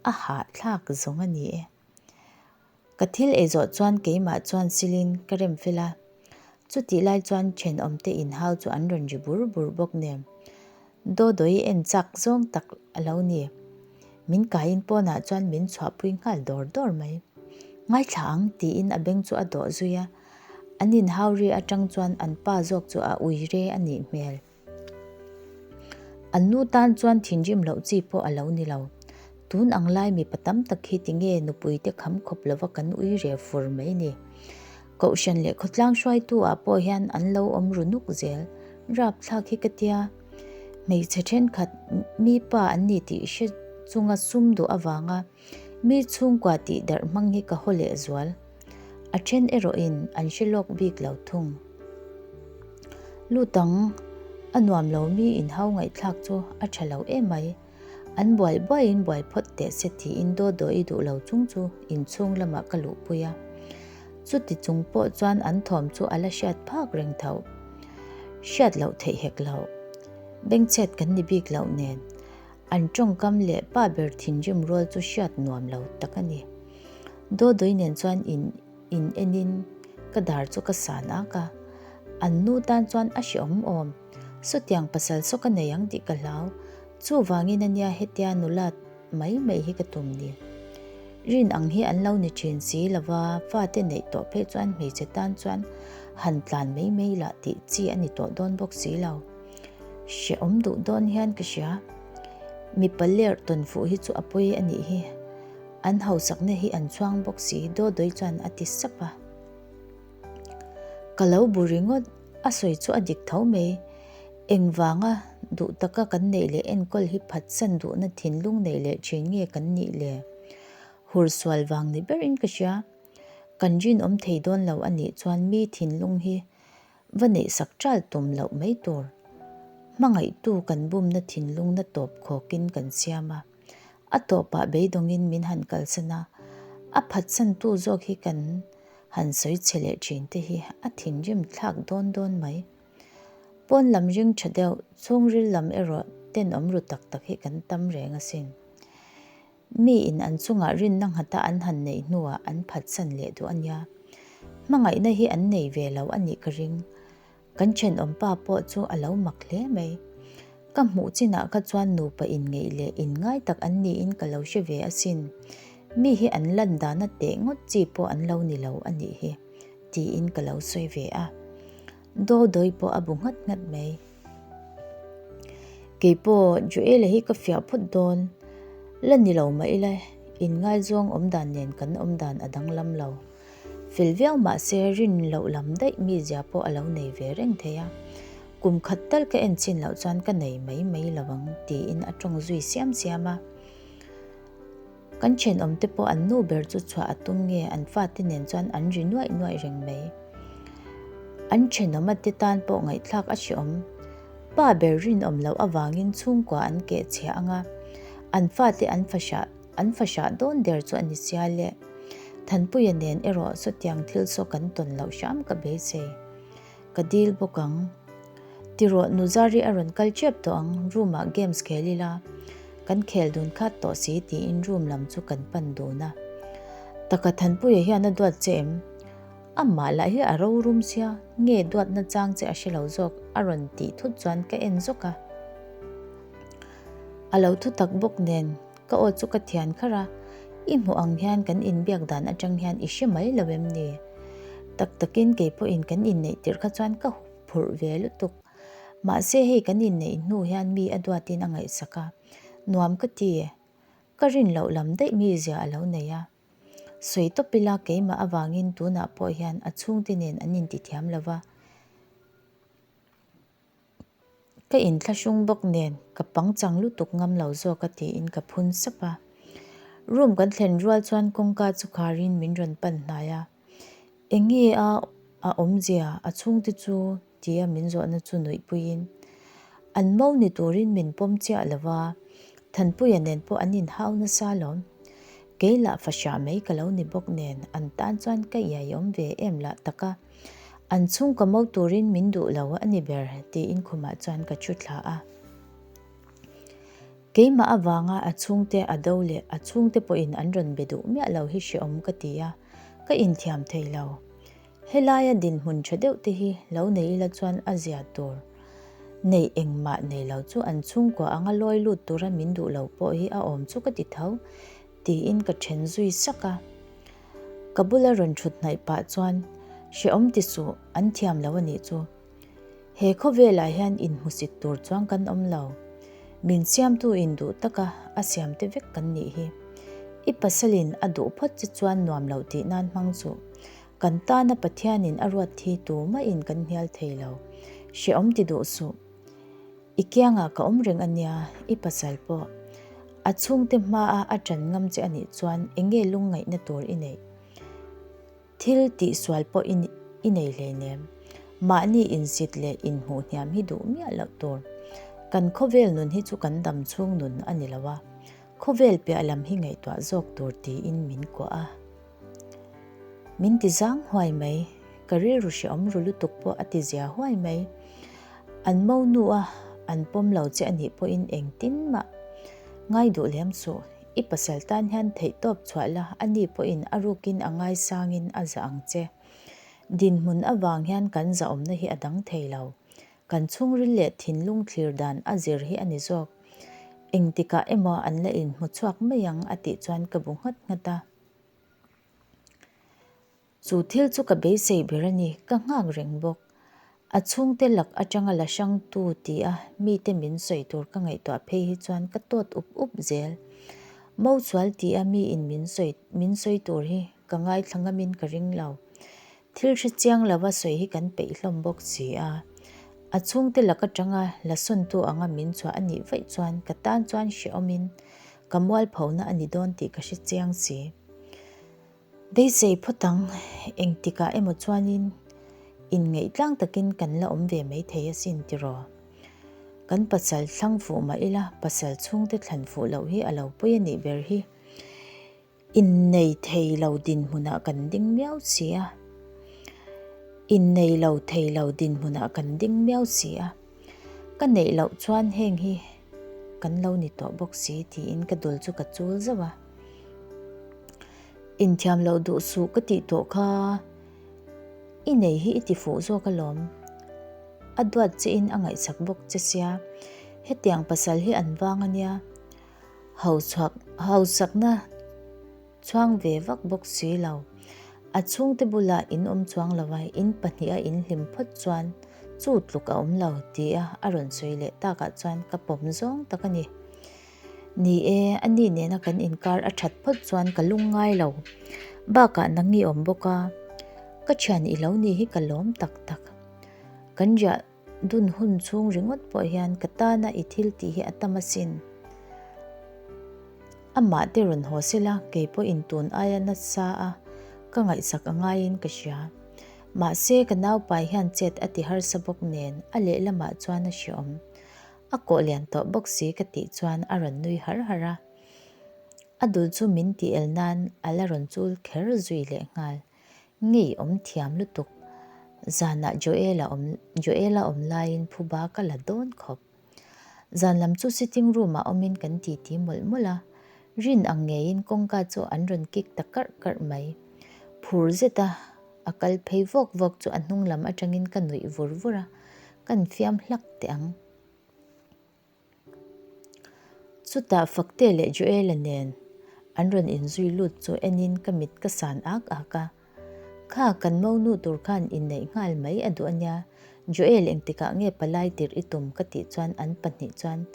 Speaker 1: A hahthlak zawng a ni e. Ka thil ei zawh chuan keimah chuan silin ka rem fel a, chutih lai chuan thenawmte inhau chu an rawn ri bur bur bawk nen. Dawdawi en chak zawng tak a lo ni. Min kaiin pawnah chuan min chhuahpui nghal dawr dawr mai. Ngaithla ang tiin a beng chu a dawh zui a, an inhau ri atang chuan an pa zawk chu a ui re a nih hmel. An nu tan chuan thinrim loh chi pawh a lo ni lo. Tun ang lai mipa tam tak hi tinge nupui te kham khawp lova kan ui re fur mai ni. Kohhran leh khawtlang hruaitu ah pawh hian an lo awm ru nuk zel. Rapthlak hi ka tia. Hmeichhe thenkhat mi pa an ni tih hre chunga sum duh avanga mi chhungkua tih darh hmang hi ka haw leh zual. A then erawhin an hre lawk bik lo thung. Lutang a nuam lo mi inhau ngaihthlak chu a tha lo em mai. An buai buaiin buai phawt teh se tiin Dodo i duh lo chung chu inchhung lamah ka luhpui a. Chuti chung pawh chuan an thawm chu a la hriat phak reng tho. Hriat loh theih hek lo. Bengchhet kan ni bik loh nen. An tawngkam leh pa ber thinrim rual chu hriat nuam lo tak a ni. Dodoi nen chuan in in enin ka dar chu ka san ak a. An nu tan chuan a hreawm awm. Sawtiang pasal saw ka nei ang tih ka hlau. Chuvangin ania hetia nula mai mai hi ka tum ni. Rin ang hi an lo ni thin si lova, fate neih tawh phei chuan hmeichhe tan chuan han tlan mai mai lah tih chi a ni tawh dawn bawk si lo. Hrehawm duh dawn hian ka hria. Mipa lerh tawn fuh hi chu a pawi a nih hi. An hausakna hi an chhuang bawk si Dawdawii chuan a ti sap a. Ka lo bu ringawt, a sawi chu a dik tho mai. Engvanga duh taka kan neih leh enkawl hi phatsan duhna thinlung neih leh thin nge kan nih le? Hur sual vang ni berin ka hria. Kan rinawm thei dawn lo a nih chuan mi thinlung hi Va neihsak ṭal tum loh mai tur. Hmangaihtu kan bumna thinlungna tawp khawkin kan siam a. A tawpah beidawngin min han kalsan a, a phatsantu zawk hi kan han sawi chhe leh ṭhin te hi a thinrim thlak dawn dawn mai. Pawn lam ring ṭha deuh, chhungril lam erawh. Tenawm ru tak tak hi kan tam reng asin. Mi in an chungah rinna nghata an han neih hnuah an phatsan leh duh a nia. Hmangaihna hi an nei ve lo a nih ka ring. Kan thenawm pa pawh chu a lo mak hle mai. Ka hmuh chinah kha chuan nupa inngeih leh inngai tak an niin ka lo hre ve asin. Mi hi an lan dana teh ngawt chi pawh an lo ni lo a nih hi, tiin ka lo sawi ve a. Dawdawi pawh a bu nghat nghat mai. Keipawh Joel-a hi ka fiah phawt dawn. La ni lo mah ila, inngaizawng awmdan nen kan awmdan a danglam lo. Fel viau mah se rin loh lam daih mizia pawh a lo nei ve reng thei a. Kum khat tal ka en chin loh chuan ka nei mai mai lo ang tiin a tawng zui siam siam a. Kan thenawmte pawh an nu ber chu chhuah a tum nge an fate nen chuan an ri nuaih nuaih reng mai. An thenawma te tan pawh ngaihthlak a hreawm. Pa ber rinawm loh avangin chhungkua an keh chhia ang a, an fate an fahrah an fahrah dawn der chu a ni sia le. Thanpuia nen erawh sawtiang thil saw kan tawn loh hram ka beisei. Ka dil bawk ang. Tirawh Nuzari a rawn kal tep tawh ang, room ah games khel ila, kan khel dun khat tawh si tiin room lam chu kan pan dun a. Taka Thanpuia hian a duat che em? Amah lah hi a rorum sia, nge duatna chang che a hre lo zawk a rawn tih thut chuan ka en zawk a. A lo thu tak bawk nen ka aw chu ka thian kharh a, I hmuh ang hian kan inbiak dan atang hian i hre mai lo em ni? Tak takin kei pawhin kan inneih tirh kha chuan ka phurh ve lutuk. Mahse hei kan inneih hnu hian mi a duatin a ngaihsak a, nuam ka ti. Ka rin loh lam daih mizia a lo nei a. Sawi tawp ila keimah avangin tunah pawh hian a chhungte nen an intithiam lo va. Ka inthlahrung bawk nen ka pangchang lutuk ngam lo zawk a tiin ka phun sap a. Room kan thlen rual chuan kawngka chu kharin min rawn pan hnai a. Enge a a awmzia a chhungte chu tia min zawhna chu nuihpuiin an mo ni turin min pawm chiah lo va, Thanpuia nen pawh an inhau nasa alawm. Kei lah fahrah mai ka lo ni bawk nen an tan chuan ka iaiawm ve em lah tak a. An chhungkaw mo turin min duh lo a ni ber tiin khumah chuan ka thu thla a. Keimah avanga a chhungte a do leh a chhungte pawhin an rawn be duh miah lo hi hrehawm ka ti a, ka inthiam thei lo. Helaia dinhmun tha deuh te hi lo nei ila chuan a zia tur. Neih engmah nei lo chu an chhungkua anga lawi lut tura min duh lo pawh hi a awm chu ka ti tho tiin ka then zui sak a. Ka bula rawn thut hnaih pah chuan, Hrehawm ti suh, an thiam lo a nih chu. He khawvelah hian inhmusit tur chuan kan awm lo. Min siamtu in duh taka a siamte vek kan nih hi. I pasalin a duh phawt che chuan nuam lo tih nan hmang suh. Kan tana Pathianin a ruat thi tumahin kan hnial thei lo. Hrehawm ti duh suh. I kiangah ka awm reng a nia, i pasal pawh. A chhungte hmaa a ṭan ngam che a nih chuan eng nge lungngaihna tur i neih? Thil tihsual pawh i nei hleinem. Mahni insit leh inhmuh hniam hi duh miah loh tur. Kan khawvel nun hi chu kan dam chhung nun a ni lo a, khawvel piah lam hi ngaihtuah zawk tur tiin min kuah a. Min ti zang huai mai, ka rilru hreawm ru lutuk pawh a ti zia huai mai. An mo nu a, an pawm lo che a nih pawhin engtin mah ngai duh lem suh. I pasal tan hian theihtawp chhuah la, a ni pawhin a rukin a ngaisangin a zah ang che. Dinhmun avang hian kan zahawmna hi a dang thei lo. Kan chhungril leh thinlung thlir dan a zir hi a ni zawk. Engtikah emaw an la inhmu chhuak mai ang a tih chuan ka bu nghat nghat a. Chu thil chu ka beisei ber a ni, ka nghak reng bawk. A chhungte lak atanga la hrangtu ti a mite min sawi tur ka ngaihtuah phei hi chuan ka tawt up up zel. Mosual ti a miin min sawi min sawi tur hi ka ngaithla ngamin ka ring lo. Thil hre chiang lova sawi hi kan peih hlawm bawk si a. A chhungte lak atanga la sawntu anga min chhuah a nih vaih chuan ka tan chuan hrehawmin ka mualphona a ni dawn tih ka hre chiang si. Beisei phawt ang, engtikah emaw chuanin inngeih tlang takin kan la awm ve mai thei asin tiraw? Kan pasal thlang fuh mah ila pasal chhungte thlan fuh loh hi a lo pawi a nih ber hi. Innei thei lo dinhmunah kan ding miau si a. Innei lo thei lo dinhmunah kan ding miau si a. Ka neih loh chuan heng hi. kan lo ni tawh bawk si tiin ka dul chu ka chul zauh a. Inthiam loh duh suh ka tih tawh kha i nei hi i ti fuh zawk alawm. A duat che in a ngaihsak bawk che sia, hetiang pasal hi an vang ania. Hauchhuak hausakna chhuang ve vak bawk si lo. A chhungte bulah in awm chuang lo a, in pahniha in hlim phawt chuan chu tluk a awm lo tia a rawn sawi leh takah chuan ka pawm zawng tak a ni. Ni e, a ni nena kan inkar a that phawt chuan ka lung ngai lo. Bakah nang i awm bawk a, ka thian i lo ni hi ka lawm tak tak. Kan riah dun hun chhung ringawt pawh hian ka tana i thil tih hi a tam asin. Amah te rawn haw sela kei pawhin tun aia nasa a ka ngaihsak a ngaiin ka hria. Mahse ka naupai hian chet a ti harsa bawk nen a lehlamah chuan a hreawm. A kawh lian tawh bawk si ka tih chuan a rawn nui har har a. A dul chu min tih el nan a la rawn chul kher zui lehnghal. Ngei awm thiam lutuk. Zanah Joel-a awm Joel-a awm laiin phuba ka la dawn khawp. Zan lam chu sitting room-ah awmin kan titi mawlh mawlh a. Rin ang ngeiin kawngka chu an rawn kik ta karh karh mai. Phur zeta a kal phei vawk vawk chu a hnung lam atangin ka nuih vur vur a, kan fiam hlak teh ang. Chutah Fakte leh Joel-a nen an rawn inzui lut chu enin ka mit ka san ak ak a. Kha kan monu tur khan inneih nghal mai a duh a nia, Joel engtikah nge palai tirh i tum ka tih chuan an pahnih chuan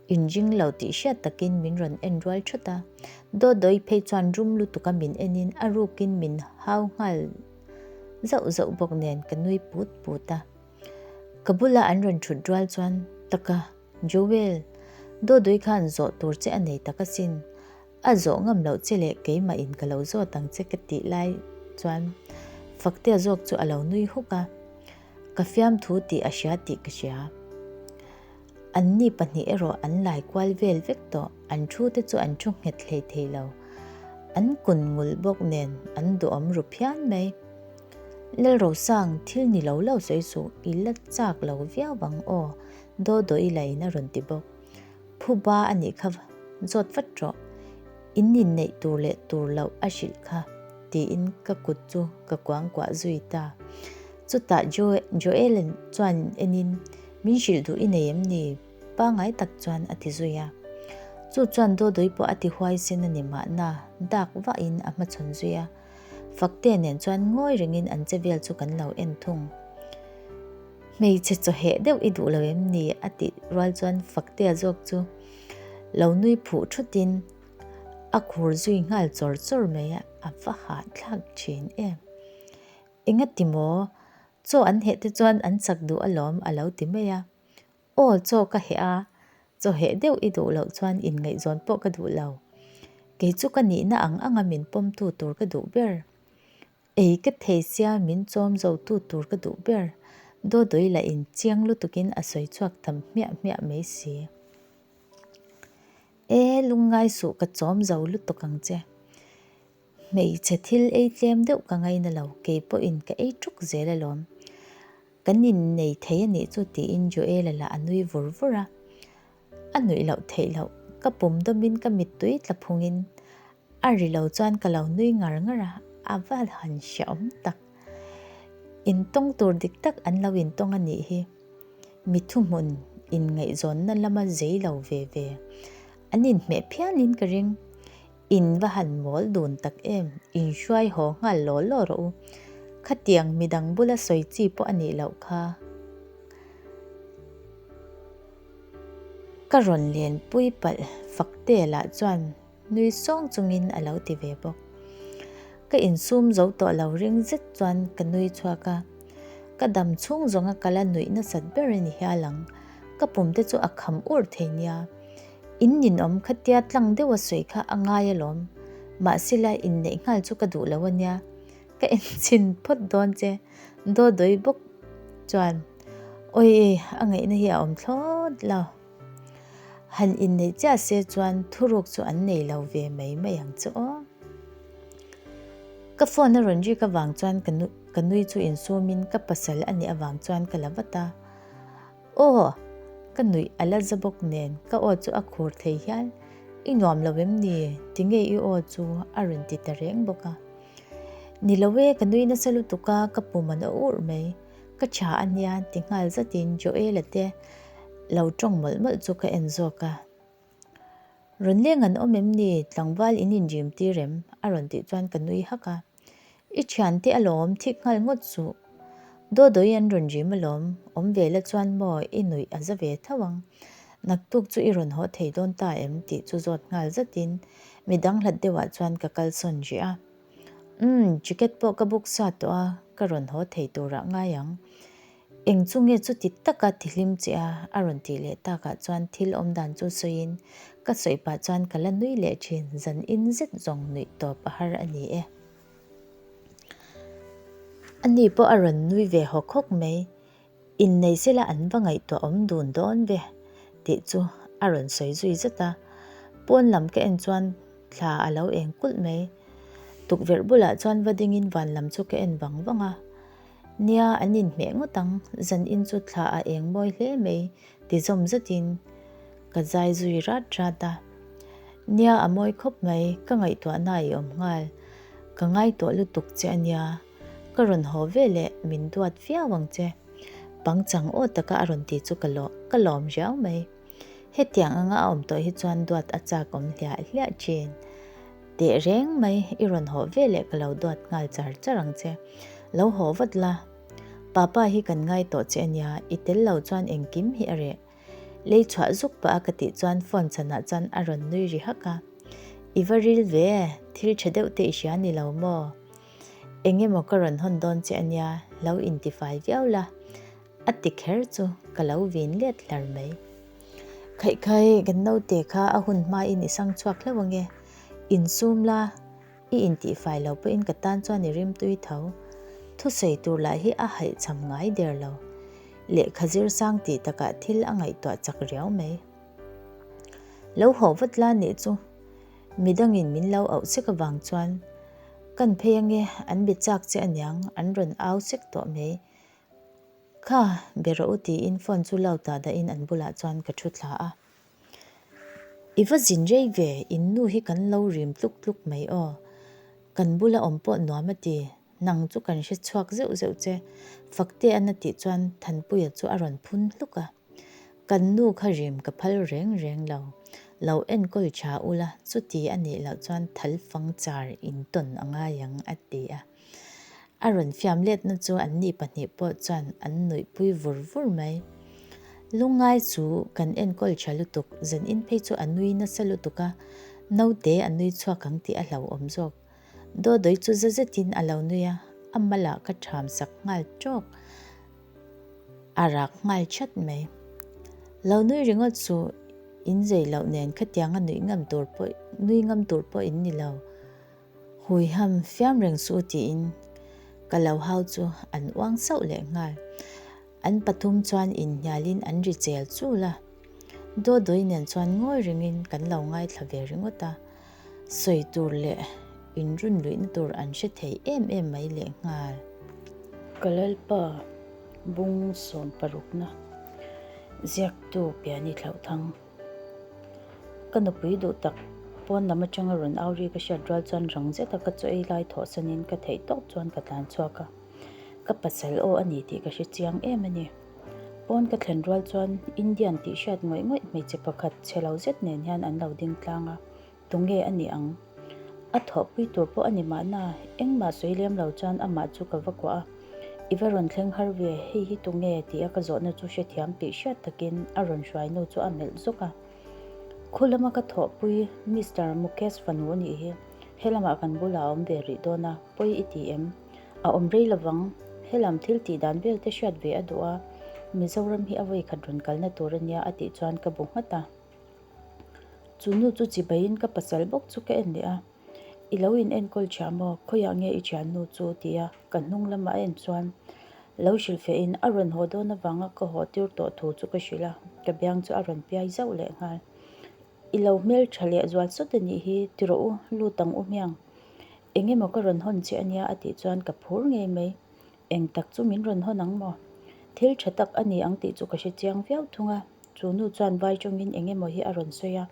Speaker 1: inring lo tih hriat takin min rawn en rual thut a. Dawdawi phei chuan rum lutuka min enin a rukin min hau nghal zauh zauh bawk nen ka nui put put a. Ka bula an rawn thut rual chuan, Taka, Joel, Dawdui khan zawh tur che a nei tak asin. A zawh ngam loh che leh keimah in ka lo zawt ang che ka tih lai chuan Faktea zawk chu a lo nui huk a. Ka fiamthu tih a hria tih ka hria. Anni pahnih erawh an lai kual vel vek tawh, an thu te chu an thu nghet hlei thei lo. An kun ngul bawk nen an duhawm ru phian mai. Lalrosang, thil ni lo lo sawi suh, i la chak lo viau ang aw, Dawdawi lain a rawn ti bawk. Phuba a nih kha zawt vat rawh, in inneih tur leh tur loh a hrilh kha, tiin ka kut chu ka kuangkuah zui ta. Chutah Joel chuan enin, Min hrilh duh i nei em ni? Pangai tak chuan a ti zui a. Chu chuan Dawdawi pawh a ti huaisen a ni mahna, dak vahin a hmachhawn zui a. Fakte nen chuan ngawi rengin an che vel chu kan lo en thung. Hmeichhe chawheh deuh i duh lo em ni? a tih rual chuan Faktea zawk chu lo nui phuh thutin a khur zui nghal chawr chawr mai a, a va hahthlak thin em. Engati maw? Chaw an heh te chuan an chak duh alawm a lo ti mai a. Aw chaw ka heh a, chaw heh deuh i duh loh chuan inngaihzawn pawh ka duh lo. Kei chu ka nihna ang anga min pawmtu tur ka duh ber. Ei ka thei sia min chawm zotu tur ka duh ber. Dawdawih lah in chiang lutukin a sawi chhuak tam hmiah hmiah mai si. E lungngai suh ka chawm zo lutuk ang che. Hmeichhe thil ei tlem deuh ka ngaina lo, kei pawhin ka ei ṭuk zel alawm. Kan innei thei a nih chu tiin Joel-a lah a nui vur vur a. A nuih loh theih loh, ka pum dawmin ka mittui tla phungin a ri lo chuan ka lo nui ngar ngar a, a va han hrehawm tak. Intawng tur dik tak an lo intawng a nih hi. Mi thuhmun inngaihzawnna lama zei lo ve ve. An inhmeh phianin ka ring. In va han mawl dun tak em, in hruai haw nghal law law rawh u. Khatiang midang bula sawi chi pawh a nih loh kha. Ka rawn lenpui palh Fakte lah chuan nui sawng chungin a lo ti ve bawk. Ka insum zo tawh lo ring zet chuan ka nui chhuak a. Ka dam chhung zawnga ka la nuih nasat ber a ni hial ang. Ka pum te chu a kham ur thei nia. In ninawm khatia tlang deuha sawi kha a ngai alawm. Mahsela inneih nghal chu ka duh lo a nia. Ka enchhin phawt dawn che. Dawdawi bawk chuan Awi a ngaihna hi a awm thlawt lo. Han inneih chiah se chuan thuruk chu an nei lo ve mai mai ang chu aw. Ka phone a rawn rik avang chuan ka nui chu insumin ka pasal a nih avang chuan ka la vat a. Aw! Ka nuih a la za bawk nen ka aw chu a khur thei hial. I nuam lo em ni? Tinge i aw chu a rawn ti ta reng bawk a. Ni lo e, ka nui nasa lutuk a, ka pum an a urh mai. Ka tha a nia ti nghal zatin Joel-a te lo tawng mawlh mawlh chu ka en zawk a. Rawn leng an awm em ni? Tlangval in inrim tir em? A rawn tih chuan ka nui hak a. I thiante alawm thik nghal ngawt suh. Dawdawi an rawn rim alawm, awm ve la chuan maw i nuih a za ve tho ang. Naktuk chu i rawn haw thei dawn ta em? tih chu zawt nghal zatin midang hlat deuhah chuan ka kalsawn rih a. Umm, ticket pawh ka book sa tawh a, ka rawn haw thei turah ngai ang. Eng chu nge chuti taka tihlim che a? a rawn tih leh takah chuan thil awm dan chu sawiin ka sawi pah chuan ka la nui leh thin, zan in zet zawng nuih tawp a har a ni e. Ani pawh a rawn nui ve hawk hawk mai, innei sela an va ngaihtuah awm dun dawn ve tih chu a rawn sawi zui zet a, pawn lam ka en chuan thla a lo eng kulh mai. Tukverh bulah chuan va dingin van lam chu ka en vang vang a. Nia, an inhmeh ngawt ang, zan in chu thla a eng mawi hle mai, ti zawm zetin ka zai zui rat rat a. Nia, a mawi khawp mai, ka ngaihtuahna i awm nghal, ka ngaituah lutuk che a nia, ka rawn haw ve leh min duat viau ang che, pangchang aw taka a rawn ti chu ka ka lawm riau mai. Hetiang anga a awm tawh hi chuan duat a chak awm hliah hliah thin. Teh reng mai, i rawn haw ve leh ka lo duat nghal char char ang che. Lo haw vat la. Papa hi kan ngai tawh che ania, i tel lo chuan engkim hi a reh. Lei chhuah zuk pah a ka tih chuan phone chhanah chuan a rawn nui ri hak a. I va ril ve, thil tha deuh te i hria ni lo maw? Eng emaw ka rawn hawn dawn che ania, lo intifai viau la. A ti kher chu ka lo vin let hlar mai. Khaih khaih, kan naute kha a hun hmain i sang chhuak hlauh ange. Insum la, i intihfai lo pawhin ka tan chuan i rimtui tho. Thusawi tur lah hi a haihchham ngai der lo. Lehkha zir sang tih takah thil a ngaihtuah chak riau mai. Lo haw vat la nih chu midangin min lo auh sek avang chuan kan phei ange, an be chak che aniang an rawn au sek tawh mai. Kha, be rawh u tiin phone chu lo ta dahin an bulah chuan ka thu thla a. I va zin rei ve, in nu hi kan lo rim tluk tluk mai aw. Kan bula awm pawh nuam a ti, nang chu kan hre chhuak zeuh zeuh che, Faktea'n a tih chuan Thanpuia chu a rawn phun hluk a. Kan nu kha rim ka phal reng reng lo, lo enkawl tha ula, chuti a nih loh chuan thal fang char in tawn a ngai ang a ti a. A rawn fiam letna chu anni pahnih pawh chuan an nuihpui vur vur mai. Lungngai chu kan enkawl tha lutuk, zanin phei chu a nui nasa lutuk a, naute a nui chhuak ang tih a hlauhawm zawk. Dawdawi chu za zetin a lo nui a, a malah ka ṭham sak nghal ṭawk. A rak nghal chat mai. Lo nui ringawt chu in zei loh nen khatianga nuih ngam tur pawh nui ngam tur pawh in ni lo. Huiham fiam reng suh tiin ka lo hau chu an uang sauh leh nghal. An pathum chuan inhnialin an ri chel chul a. Dawdawi nen chuan ngawi ringin kan lo ngaithla ve ringawt a. Sawi tur leh inrun luihna tur an hre thei em em mai leh nghal. Ka Lalpa bung sawm parukna ziaktu Piani Thlauhthang. Ka nupui duh tak pawn lam atanga rawn au ri ka hriat rual chuan rang zeta ka chaw ei lai thawh sanin ka theih tawk chuan ka tlan chhuak a, ka pasal aw a ni tih ka hre chiang em a ni. Pawn ka thlen rual chuan Indian tih hriat ngawih ngawih hmeichhe pakhat chhe lo zet nen hian an lo ding tlang a, Tunge a nih ang? A thawhpui tur pawh a ni mahna, engmah sawi lem lo chuan amah chu ka va kuah a. I va rawn thleng har ve, hei hi tunge? tia ka zawhna chu hrethiam tih hriat takin a rawn hruai nu chu a melh zawk a. Khu lama ka thawhpui Mister Mukesh fanu a nih hi, helamah kan bulah a awm ve rih dawn a, pawi i ti em? A awm rei lovang, helam thil tih dan vel te hriat ve a duh a, Mizoram hi a vawikhat rawn kalna tur a nia a tih chuan ka bu nghat a. Chu nu chu chibaiin ka pasal bawk chu ka en leh a, I lo in enkawl thiam maw? Khawiah nge i thiannu chu? tia ka hnung lama a en chuan lo hrilhfiahin a rawn haw dawn avanga ka haw tir tawh thu chu ka hrilh a, ka biang chu a rawn piai zauh leh nghal. I lo hmeltha leh zual sawt a nih hi, ti rawh u, lut ang u hmiang. Eng emaw ka rawn hawn che a nia a tih chuan ka phur ngei mai. Eng tak chu min rawn hawn ang maw? Thil tha tak a ni ang tih chu ka hre chiang viau thung a. Chu nu chuan vai tawngin eng emaw hi a rawn sawi a,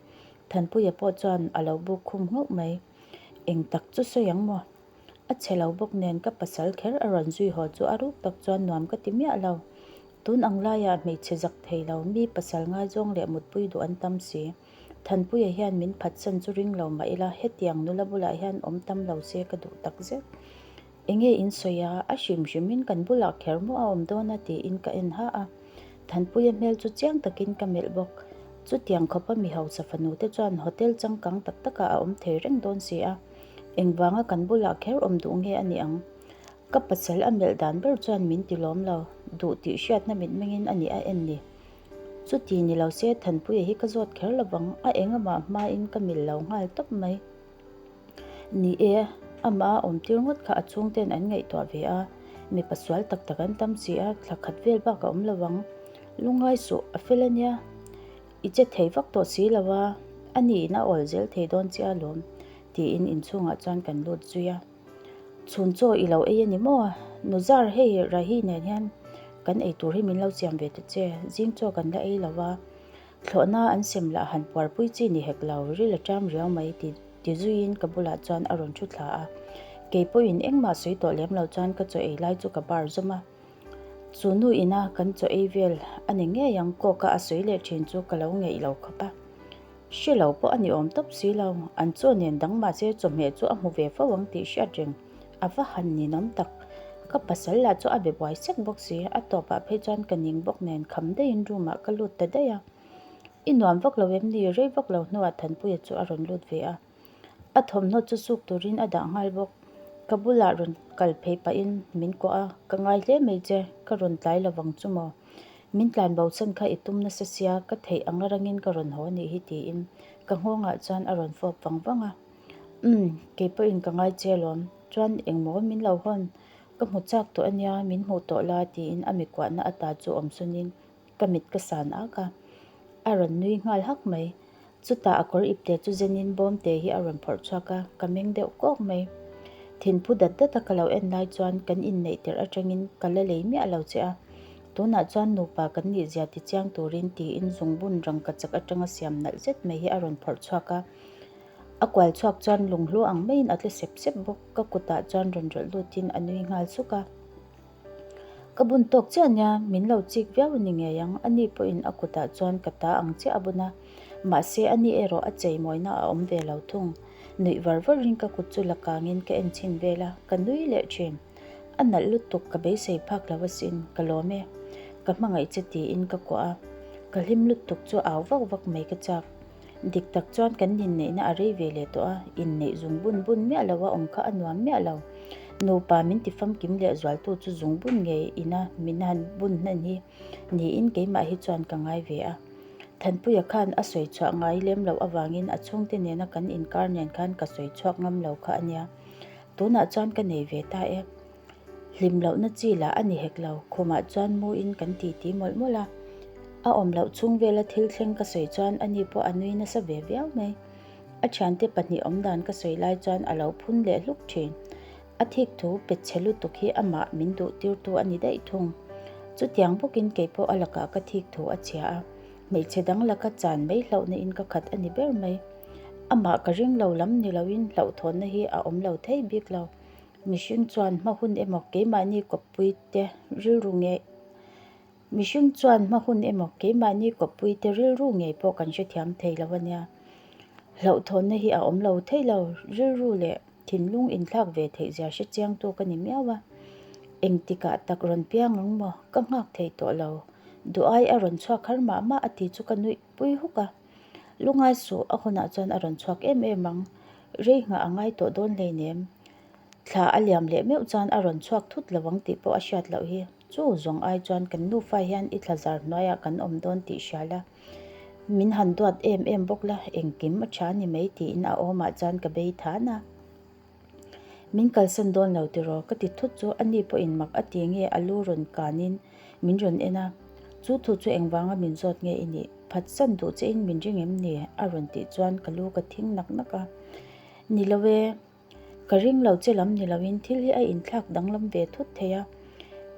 Speaker 1: Thanpuia pawh chuan a lo buk khum nghauh mai. Eng tak chu sawi ang maw? A chhe lo bawk nen ka pasal kher a rawn zui haw chu a ruk tak chuan nuam ka ti miah lo. Tun ang laiah hmeichhe zak thei lo, mi pasal ngaizawng leh mutpui duh an tam si. Thanpuia hian min phatsan chu ring lo mah ila, hetiang nula bulah hian awm tam lo se ka duh tak zet. Enge in sawi a, a hrim hrimin kan bulah kher maw a awm dawn a tiin ka en ha a. Thanpuia hmel chu chiang takin ka melh bawk. Chutiang khawpa mi hausa fanu te chuan hotel changkang tak takah a awm thei reng dawn si a. Engvanga kan bulah kher awm duh nge a nih ang? Ka pasal a melh dan ber chuan min ti lawm lo, duh tih hriatna mitmengin a nih a en ni. Chuti ni lo se Thanpuia hi ka zawt kher lovang, a engamah hmain ka mil lo nghal tawp mai. Ni e, amah a awmtir ngawt kha a chhungten an ngaihtuah ve a, mipa sual tak tak an tam si a, thla khat vel bak a awm lo ang. Lungngai suh, a fel a nia. I che thei vak tawh si lo a, a niin a awl zel thei dawn che alawm, tiin inchhungah chuan kan lut zui a. Chhun chaw i lo ei a ni maw? Nu zar, hei Rahi nen hian kan ei tur hi min lo siam ve ta che, zing chaw kan la ei lo va, Thlawhna an sem lah han puarpui chi ni hek lo, ril a ṭam riau mai ti ti zuiin ka bulah chuan a rawn thu thla a. Kei pawhin engmah sawi tawh lem lo chuan ka chaw ei lai chu ka bar zawm a. Chu nu ina kan chaw ei vel a ni ngei ang kawka a sawi leh ṭhin chu ka lo ngeih lo khawp a. Hre lo pawh a ni awm tawp si lo, an chaw nen dang mahse chawhmeh chu a hmu ve fo ang tih hriat reng a va han ninawm tak. Ka pasal lah chu a be buai sek bawk si, a tawpah phei chuan ka ning bawk nen kham daihin room ah ka lut ta daih a. I nuam vak lo em ni? Rei vak lo hnuah Thanpuia chu a rawn lut ve a. A thawmhnaw chu suk turin a dah nghal bawk. Ka bulah rawn kal phei pahin min kuah a, ka ngai hle mai che, ka rawn tlai lovang chu maw? Min tlan bo chhan kha i tum nasa sia, ka theih anga rangin ka rawn haw anih hi tiin ka nghawngah chuan a rawn fawp vang vang a. Umm, kei pawhin ka ngai che alawm, chuan engmaw min lo hawn, ka hmu chak tawh ania, min hmuh tawh la tiin a mi kuahna ata chu awm sawnin ka mit ka san ak a, a rawn nui nghal hak mai. Chutah a kawr ipte chu zenin bawmte hi a rawn phawrh chhuak a, ka meng deuh kawk mai. Thinphu dat dat a ka lo en lai chuan kan inneih tirh atangin ka la lei miah lo che a, tunah chuan nupa kan nih zia ti chiang turin tiin zungbun rangka chak atanga siam nalh zet mai hi a rawn phawrh chhuak a. A kual chhuak chuan lunghlu ang maiin a tle sep sep bawk, ka kutah chuan rawn rawlh lutin a nui nghal suk a. Ka bun tawk chiah nia, min lo chik viau a ni ngei ang, ani pawhin a kutah chuan ka ta ang chiah a bun a, mahse ani erawh a cheimawina a awm ve lo thung. Nuih var varin ka kut chu la kangin ka en chhin vel a, ka nui leh thin. A nalh lutuk ka beisei phak lo asin, ka lawm e. Ka hmangaih che tiin ka kuah a, ka hlim lutuk chu au vak vak mai ka chak. Dik tak chuan kan inneihna a rei ve leh tawh a, inneih zung bun bun miah lo a awm kha a nuam miah lo. Nupa min ti famkim leh zualtu chu zung bun ngei ina min han bun hnan hi niin keimah hi chuan ka ngai ve a. Thanpuia khan a sawi chhuah ngai lem loh avangin a chhungte nena kan inkar nen khan ka sawi chhuak ngam lo kha a nia. Tunah chuan ka nei ve ta e. Hlim lohna chi lah a ni hek lo, khumah chuan muin kan titi mawlh mawlh a. A awm loh chhung vela thil thleng ka sawi chuan ani pawh a nui nasa ve viau mai. A thiante pahnih awm dan ka sawi lai chuan a lo phun leh hluk thin. A thik thu pe chhe lutuk hi amah min duh tirtu a ni daih thung. Chutiang bawkin kei pawh a lakah ka thik thu a chhia a, hmeichhe dang laka chan mai hlauhna in ka khat a ni ber mai. Amah ka ring lo lam ni loin hlauhthawnna hi a awm lo thei bik lo. Mihring chuan hma hun emaw keimahni kawppui te rilru ngei Mihring chuan hma hun emaw keimahni kawppui te rilru ngei pawh kan hrethiam thei lo a nia. Hlauhthawnna hi a awm lo thei lo, rilru leh thinlung inthlak ve theih zia hre chiangtu ka ni miau a. Engtikah tak rawn piang ang maw? Ka nghak thei tawh lo. Duh ai a rawn chhuak har mah mah a ti chu ka nuih pui huk a. Lungai suh a hunah chuan a rawn chhuak em em ang. Rei nghah a ngai tawh dawn hleinem. Thla a liam leh meuh chuan a rawn chhuak thut lo ang tih pawh a hriat loh hi. Chu zawng ai chuan kan nufa hian i thla zar hnuaiah kan awm dawn tih hria la. Min han duat em em bawk la, engkim a tha ni mai tiin a awmah chuan ka bei than a. Min kalsan dawn lo tiraw? Ka ti thut chu ani pawhin mak a ti nge a lu rawn kanin min rawn en a. Chu thu chu engvanga min zawt nge i nih? Phatsan duh chein min ring em ni? A rawn tih chuan ka lu ka thing nak nak a. Ni lo e, ka ring lo che lam ni loin thil hi a inthlak danglam ve thut thei a.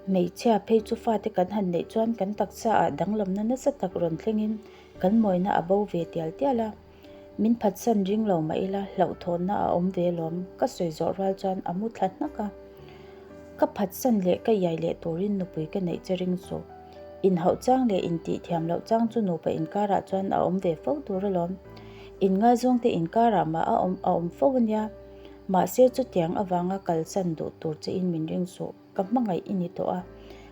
Speaker 1: Hmeichhia phei chu fate kan han neih chuan kan taksa ah danglamna nasa tak rawn thlengin kan mawina a bo ve tial tial a. Min phatsan ring lo mah ila hlauhthawnna a awm ve lawm ka sawi zawh rual chuan a mu thla hnak a. Ka phatsan leh ka iai leh turin nupui ka neih che ring suh. Inhauh chang leh intih thiam loh chang chu nupa inkarah chuan a awm ve fo tur alawm. Inngaizawngte inkarah mah a awm a awm fo ania. Mahse chutiang avanga kalsan duh tur che in min ring suh. Ka hmangaih i ni tawh a,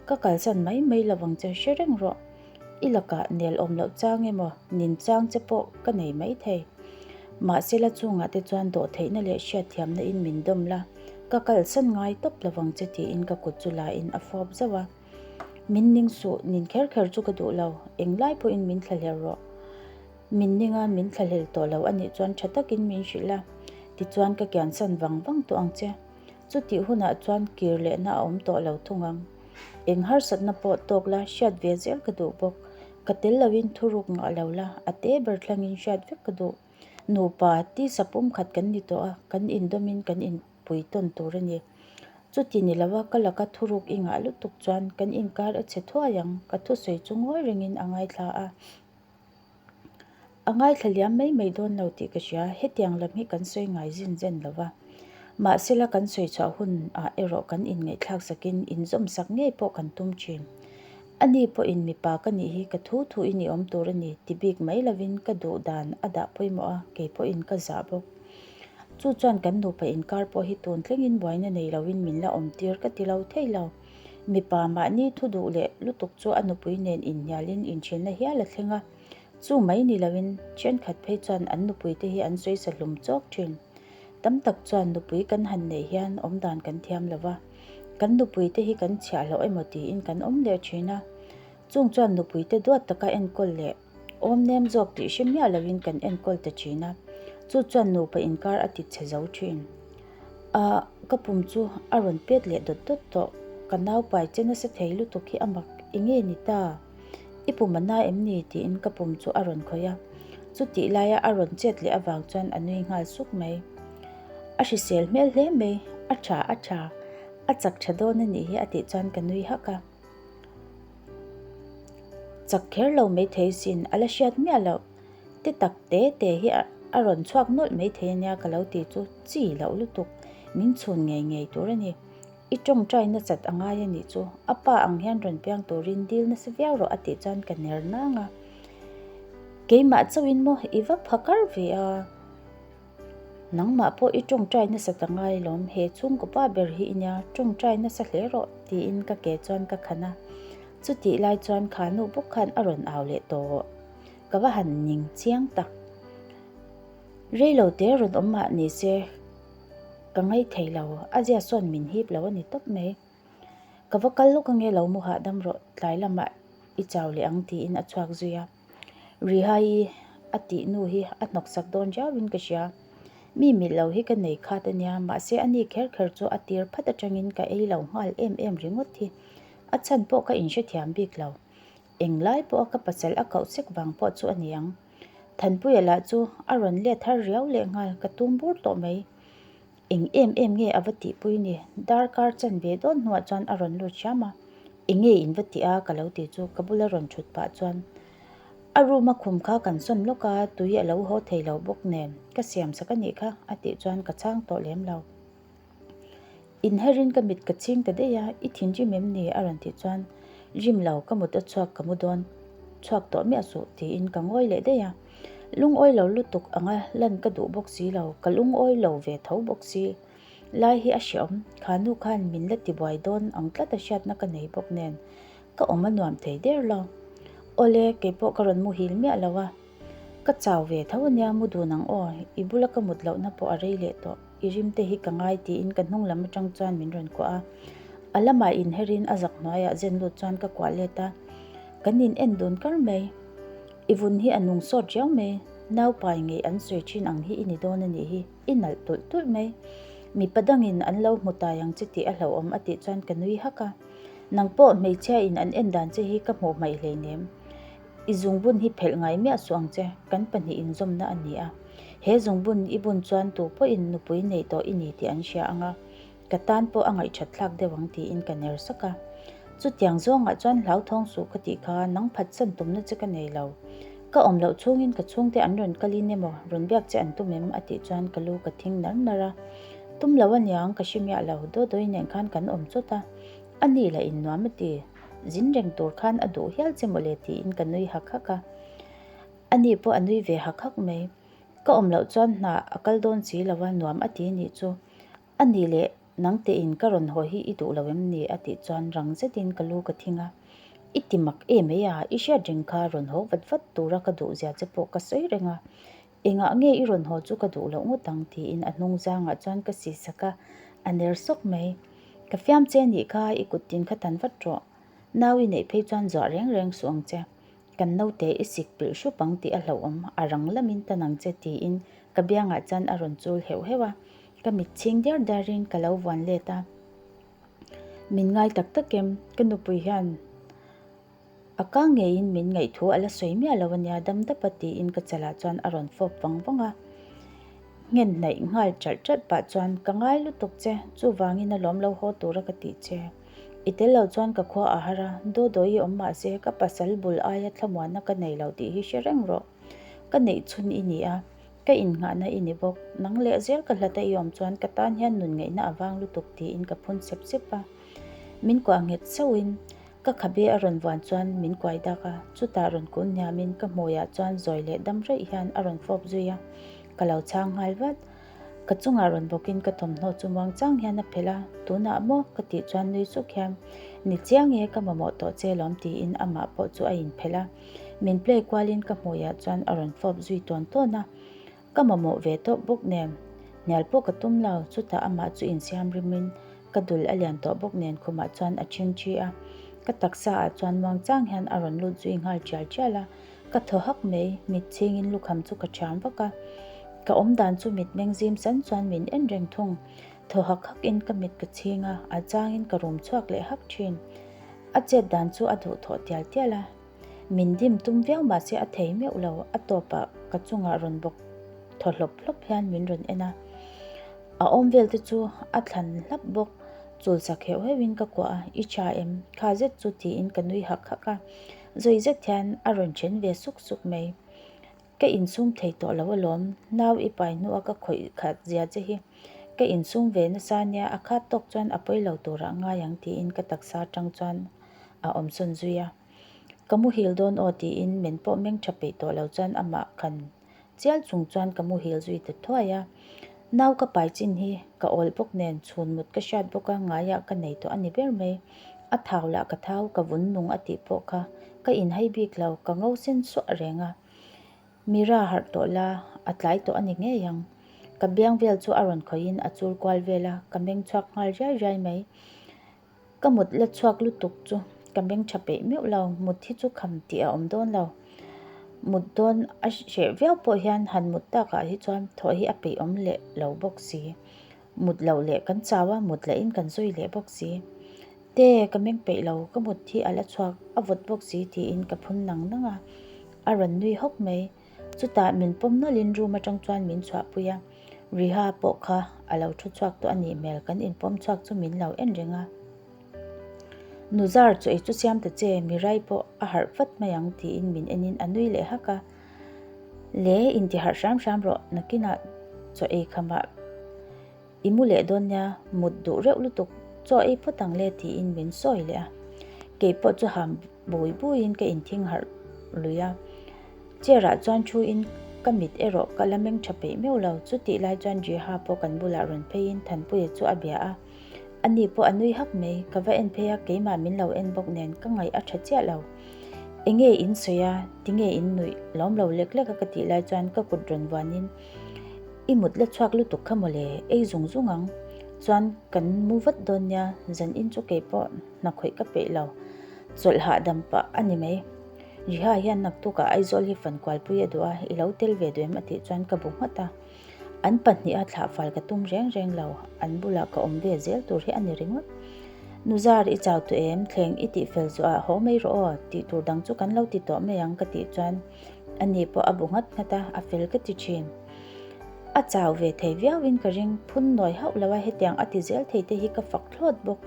Speaker 1: ka kalsan mai mai lo ang che hre reng rawh. I lakah nel awm loh chang emaw nin chang che pawh ka nei mai thei. Mahse la chungah te chuan dawhtheihna leh hriatthiamna in min dawm la, ka kalsan ngai tawp lo ang che tiin ka kut chu la in a fawp zauh a. Min ning suh, nin kher kher chu ka duh lo, englai pawhin min thlahlel rawh. Min ninga min thlahlel tawh lo a nih chuan tha takin min hrilh a, tichuan ka kiansan vang vang tawh ang che. Chutih hunah chuan kir lehna a awm tawh lo thung ang. Eng harsatna pawh tawk la hriat ve zel ka duh bawk. Ka tel loin thuruk ngah lo la, a te ber thlangin hriat vek ka duh. Nupa tisa pumkhat kan ni tawh a, kan indawmin kan inpui tawn tur a ni. Chuti ni lova ka laka thuruk i ngah lutuk chuan kan inkar a chhe thuai ang, ka thusawi chu ngawi rengin a ngaithla a. A ngaithla liam mai mai dawn lo tih ka hria, hetiang lam hi kan sawi ngai zin zen lo va. Mahsela kan sawi chhuah hunah erawh kan inngaihthlak sakin inzawm sak ngei pawh kan tum thin. Ani pawhin mipa ka nih hi ka thu thuin i awm tur a ni ti bik mai lovin ka duh dan a dah pawimawh a, kei pawhin ka zah bawk. Chu chuan kan nupa inkar pawh hi tun thlengin buaina nei loin min la awm tir ka ti lo thei lo. Mipa mahni thu duh leh lutuk chu a nupui nen inhnialin inthenna hial a thleng a, chu mai ni loin thenkhat phei chuan an nupuite hi an sawi sa hlum chawk thin. Tam tak chuan nupui kan han neih hian awmdan kan thiam lo va, kan nupuite hi kan chhiah hlauh emaw tiin kan awm leh thin a, chung chuan nupuite duat taka enkawl leh awm nem zawk tih hre miah loin kan enkawl ta thin a, chu chuan nupa inkar a ti chhe zo thin. Ahh, ka pum chu a rawn pet leh dawt dawt tawh. Ka nau pai che nasa thei lutuk hi a mak enge ni ta? I pum a na em ni? tiin ka pum chu a rawn khawih a. Chutih laia a rawn chet leh avang chuan a nui nghal suk mai. A hrisel hmel hle mai, a tha a tha, a chak tha dawn a nih hi a tih chuan ka nui hak a. Chak kher lo maithei sin, a la hriat miah loh. Ti tak te te hi a rawn chhuak nawlh mai thei ania ka lo ti chu chi loh lutuk min chhun ngei ngei tur a ni. I tawngtai nasat a ngai a nih chu a pa ang hian rawn piang turin dil nasa viau rawh a tih chuan ka ner nang a. Keimah chauhin maw i va pha kar ve a. Nangmah pawh i tawngtai nasat a ngai lawm he chhungkaw pa ber hi i nia tawngtai nasa hle rawh tiin ka ke chuan ka khan a. Chutih lai chuan kha nu bawk khan a rawn au leh tawh. Ka va han ning chiang tak. Rei lo te rawn awm mah ni se ka ngaih thei lo, a zia sawn min hip lo a ni tawp mai. Ka va kal lawk ange lo mu hahdam rawh, tlai lamah i chau leh ang tiin a chhuak zui a. Rihai a tih nu hi a hnawk sak dawn riauin ka hria. Mi milh lo hi ka nei khat a nia, mahse a ni kher kher chu a tir phat atangin ka ei lo nghal em em ringawt hi. A chhan pawh ka inhrethiam bik lo. Englai pawha ka pasal a koh sek vang pawh chu a ni ang. Thanpuia lah chu a rawn let har riau leh nghal ka tum bur tawh mai. Eng em em nge a va tihpui ni? Darkar chan ve dawn hnuah chuan a rawn lut hram a. Eng nge in va tih a? ka lo ti chu ka bula rawn thut pah chuan a room a khum kha kan sawn lawk a, tui a lo haw thei lo bawk nen ka siam sak a nih kha a tih chuan ka chhang tawh lem lo. Inherin ka mit ka chhing ta daih a, i thinrim em ni? a rawn tih chuan, Rim lo, ka mut a chhuak ka mu dawn chhuak tawh miah suh tiin ka ngawi leh daih a. Lungawi lo lutuk anga lan ka duh bawk si lo, ka lungawi lo ve tho bawk si. Lai hi a hreawm, kha nu khan min la tibuai dawn ang tlat a hriatna ka nei bawk nen ka awm a nuam thei der lo. Awle, keipawh ka rawn muhil miah lo a. Ka chau ve tho ania mu dun ang aw, i bula ka mut lohna pawh a rei leh tawh, i rim te hi ka ngai tiin ka hnung lam atang chuan min rawn kuah a. A lamah inherin a zak hnuaiah zen lut chuan ka kuah let a, kan in en dun kar mai. I vun hi a nung sawt riau mai, naupai ngei an sawi thin ang hi i ni dawn a nih hi, i nalh tulh tulh mai. Mipa dangin an lo hmu tai ang che tih a hlauhawm a tih chuan ka nui hak a. Nang pawh hmeichhia in an en dan che hi ka hmuh hmaih hleinem. I zungbun hi phelh ngai miah suh ang che, kan pahnih inzawmna a ni a. He zungbun i bun chuan tu pawhin nupui nei tawh i ni tih an hria ang a, ka tan pawh a ngaihthat thlak deuh ang tiin ka ner sak a. Chutiang zawngah chuan hlauthawng suh ka tih kha nang phatsan tumna che ka nei lo. Ka awm loh chhungin ka chhungte an rawn kalin emaw rawn biak che an tum em? a tih chuan ka lu ka thing nar nar a. Tum lo aniang ka hre miah lo, Dawdawi nen khan kan awm chawt a, a ni lah in nuam a ti. Zin reng tur khan a duh hial che mawle tiin ka nui hak hak a. A ni pawh a nui ve hak hak mai. Ka awm loh chuan hna a kal dawn si lo a, nuam a ti nih chu. A ni leh nang tein ka rawn haw hi i duh lo em ni? a tih chuan rang zetin ka lu ka thing a. I ti mak em mai a, i hriat reng kha rawn haw vat vat tura ka duh zia che pawh ka sawi reng a. Engah nge i rawn haw chu ka duh loh ngawt ang? tiin a hnung zangah chuan ka si sak a, a ner sawk mai. Ka fiam che nih kha, i kut tin kha tan vat rawh. Nau i neih phei chuan zuah reng reng suh ang che. Kan naute i sik pilh hrup ang tih a hlauhawm, a rang lamin tan ang che tiin ka biangah chuan a rawn chul heuh heuh a, ka mit chhing diar diarin ka lo vuan let a. Min ngai tak tak em? Ka nupui hian a ka ngeiin min ngaihthu a la sawi miah lo ania dam dap a tiin ka chalah chuan a rawn fawp vang vang a. Nghen hnaih nghal ṭalh ṭalh pah chuan ka ngai lutuk che, chuvangin a lawm lo haw tura ka tih che. I tel lo chuan ka khua a har a, Dawdawi i awm mahse ka pasal bul aia thlamuanna ka nei lo tih hi hre reng rawh. Ka neih chhun i ni a, ka innghahna i ni bawk. Nang leh zel ka hlata i awm chuan ka tan hian nun ngaihna a vang lutuk tiin ka phun sep sep a. Min kuah nghet sauhin ka khabe a rawn vuan chuan min kuai dak a, chutah rawn kun hniamin ka hmuiah chuan zawi leh dam raih hian a rawn fawp zui a, ka lo chhang nghal vat. Ka chungah rawn bawkin ka thawmhnaw chu muang chang hian a phelh a, tunah maw? ka tih chuan nui suk hian, Ni chiang e, ka mamawh tawh che lawm tiin amah pawh chu a inphelh a, min play kualin ka hmuiah chuan a rawn fawp zui tawn tawn a, ka mamawh ve tawp bawk nen, hnial pawh ka tum lo, chutah amah chu insiam rimin ka dul a lian tawh bawk nen khumah chuan a ṭhing ṭhi a, ka taksa ah chuan muang chang hian a rawn lut zui nghal ṭial ṭial a. Ka thaw hak mai, mit chhingin lukham chu ka thiam vak a, ka awmdan chu mit meng zim san chuan min en reng thung. Thaw hak hak in ka mit ka chhing a, a changin ka rum chhuak leh hak thin. A chet dan chu a duhthawh tial tial a, min dim tum viau mahse a thei meuh lo, a tawpah ka chungah rawn bawk thaw hlawp hlawp hian min rawn en a. A awm vel te chu a thlan hlap bawk, chul sak heuh heuh in ka kuah a, I tha em? Kha zet chu tiin ka nui hak hak a. Zawi zet hian a rawn then ve suk suk mai. Ka insum thei tawh lo alawm, nau i pai hnua ka khawih khat zia che hi. Ka insum ve nasa nia, a khat tawk chuan a pawi lo turah ngai ang tiin ka taksa atang chuan a awm sawn zui a. Ka muhil dawn aw tiin men pawh meng tha peih tawh lo chuan amah khan Chial chung chuan ka muhil zui ta thuai a, nau ka pai chin hi ka awl bawk nen chhun mut ka hriat bawk a, ngaiah ka nei tawh a ni ber mai. A thau lah ka thau, ka vun nung a tih pawh kha ka inhai bik lo, ka ngo sen suah reng a. Mira harh tawh la, a tlai tawh a ni ngei ang. Ka biang vel chu a rawn khawihin a chul kual vel a, ka meng chhuak nghal riai riai mai. Ka mut la chhuak lutuk chu ka meng tha peih meuh lo, mut hi chu kham tih a awm dawn lo. Mut dawn a hreh viau pawh hian han mut takah hi chuan thawh hi a peih awm leh lo bawk si. Mut loh leh kan chau a, mut lahin kan zui leh bawk si. Te, ka meng peih lo, ka mut hi a la chhuak, a vawt bawk si tiin ka phun nang nang a, a rawn nui hawk mai. Chutah min pawm nawlhin room atang chuan min chhuahpui a, Riha pawh kha a lo thu chhuak tawh a nih hmel, kan inpawm chhuak chu min lo en reng a. Nuzar chu ei chu siam ta che, Mirai pawh a harh vat mai ang tiin min enin a nui leh hak a. Le, inti harh hram hram rawh, nakinah chaw ei khamah I mu leh dawn nia, mut duh reuh lutuk, chaw ei phawt ang le tiin min sawi leh a. Kei pawh chu ham bui buiin ka inthing harh lui a. Chair ah chuan thu in ka mit erawh ka la meng tha peih meuh lo. Chutih lai chuan Jiha pawh kan bulah rawn pheiin Thanpuia chu a bia a. Ani pawh a nui hak mai, ka va en phei a, keimah min lo en bawk nen ka ngaih a tha chiah lo. Enge in sawi a, tinge in nuih lawm lo lek lek a ka tih lai chuan ka kut rawn vuanin I mut la chhuak lutuk kha mawle, ei zung zung ang. Chuan kan mu vat dawn nia, zan in chu kei pawh hna khawih ka peih lo. Chawlh hahdam pah a ni mai. Riha hian naktukah Aizawl hi fan kualpui a duh a, i lo tel ve duh em a tih chuan ka bu nghat a. An pahniha thlah fal ka tum reng reng lo, an bulah ka awm ve zel tur hi a ni ringawt. Nuzar i chau tawh em, thleng i tih fel zawhah haw mai rawh aw, tih tur dang chu kan lo ti tawh mai ang ka tih chuan Ani pawh a bu nghat nghat a, a fel ka ti thin. A chau ve thei viauin ka ring, phun nawi hauh lo a, hetiang a ti zel thei te hi ka fak thlawt bawk.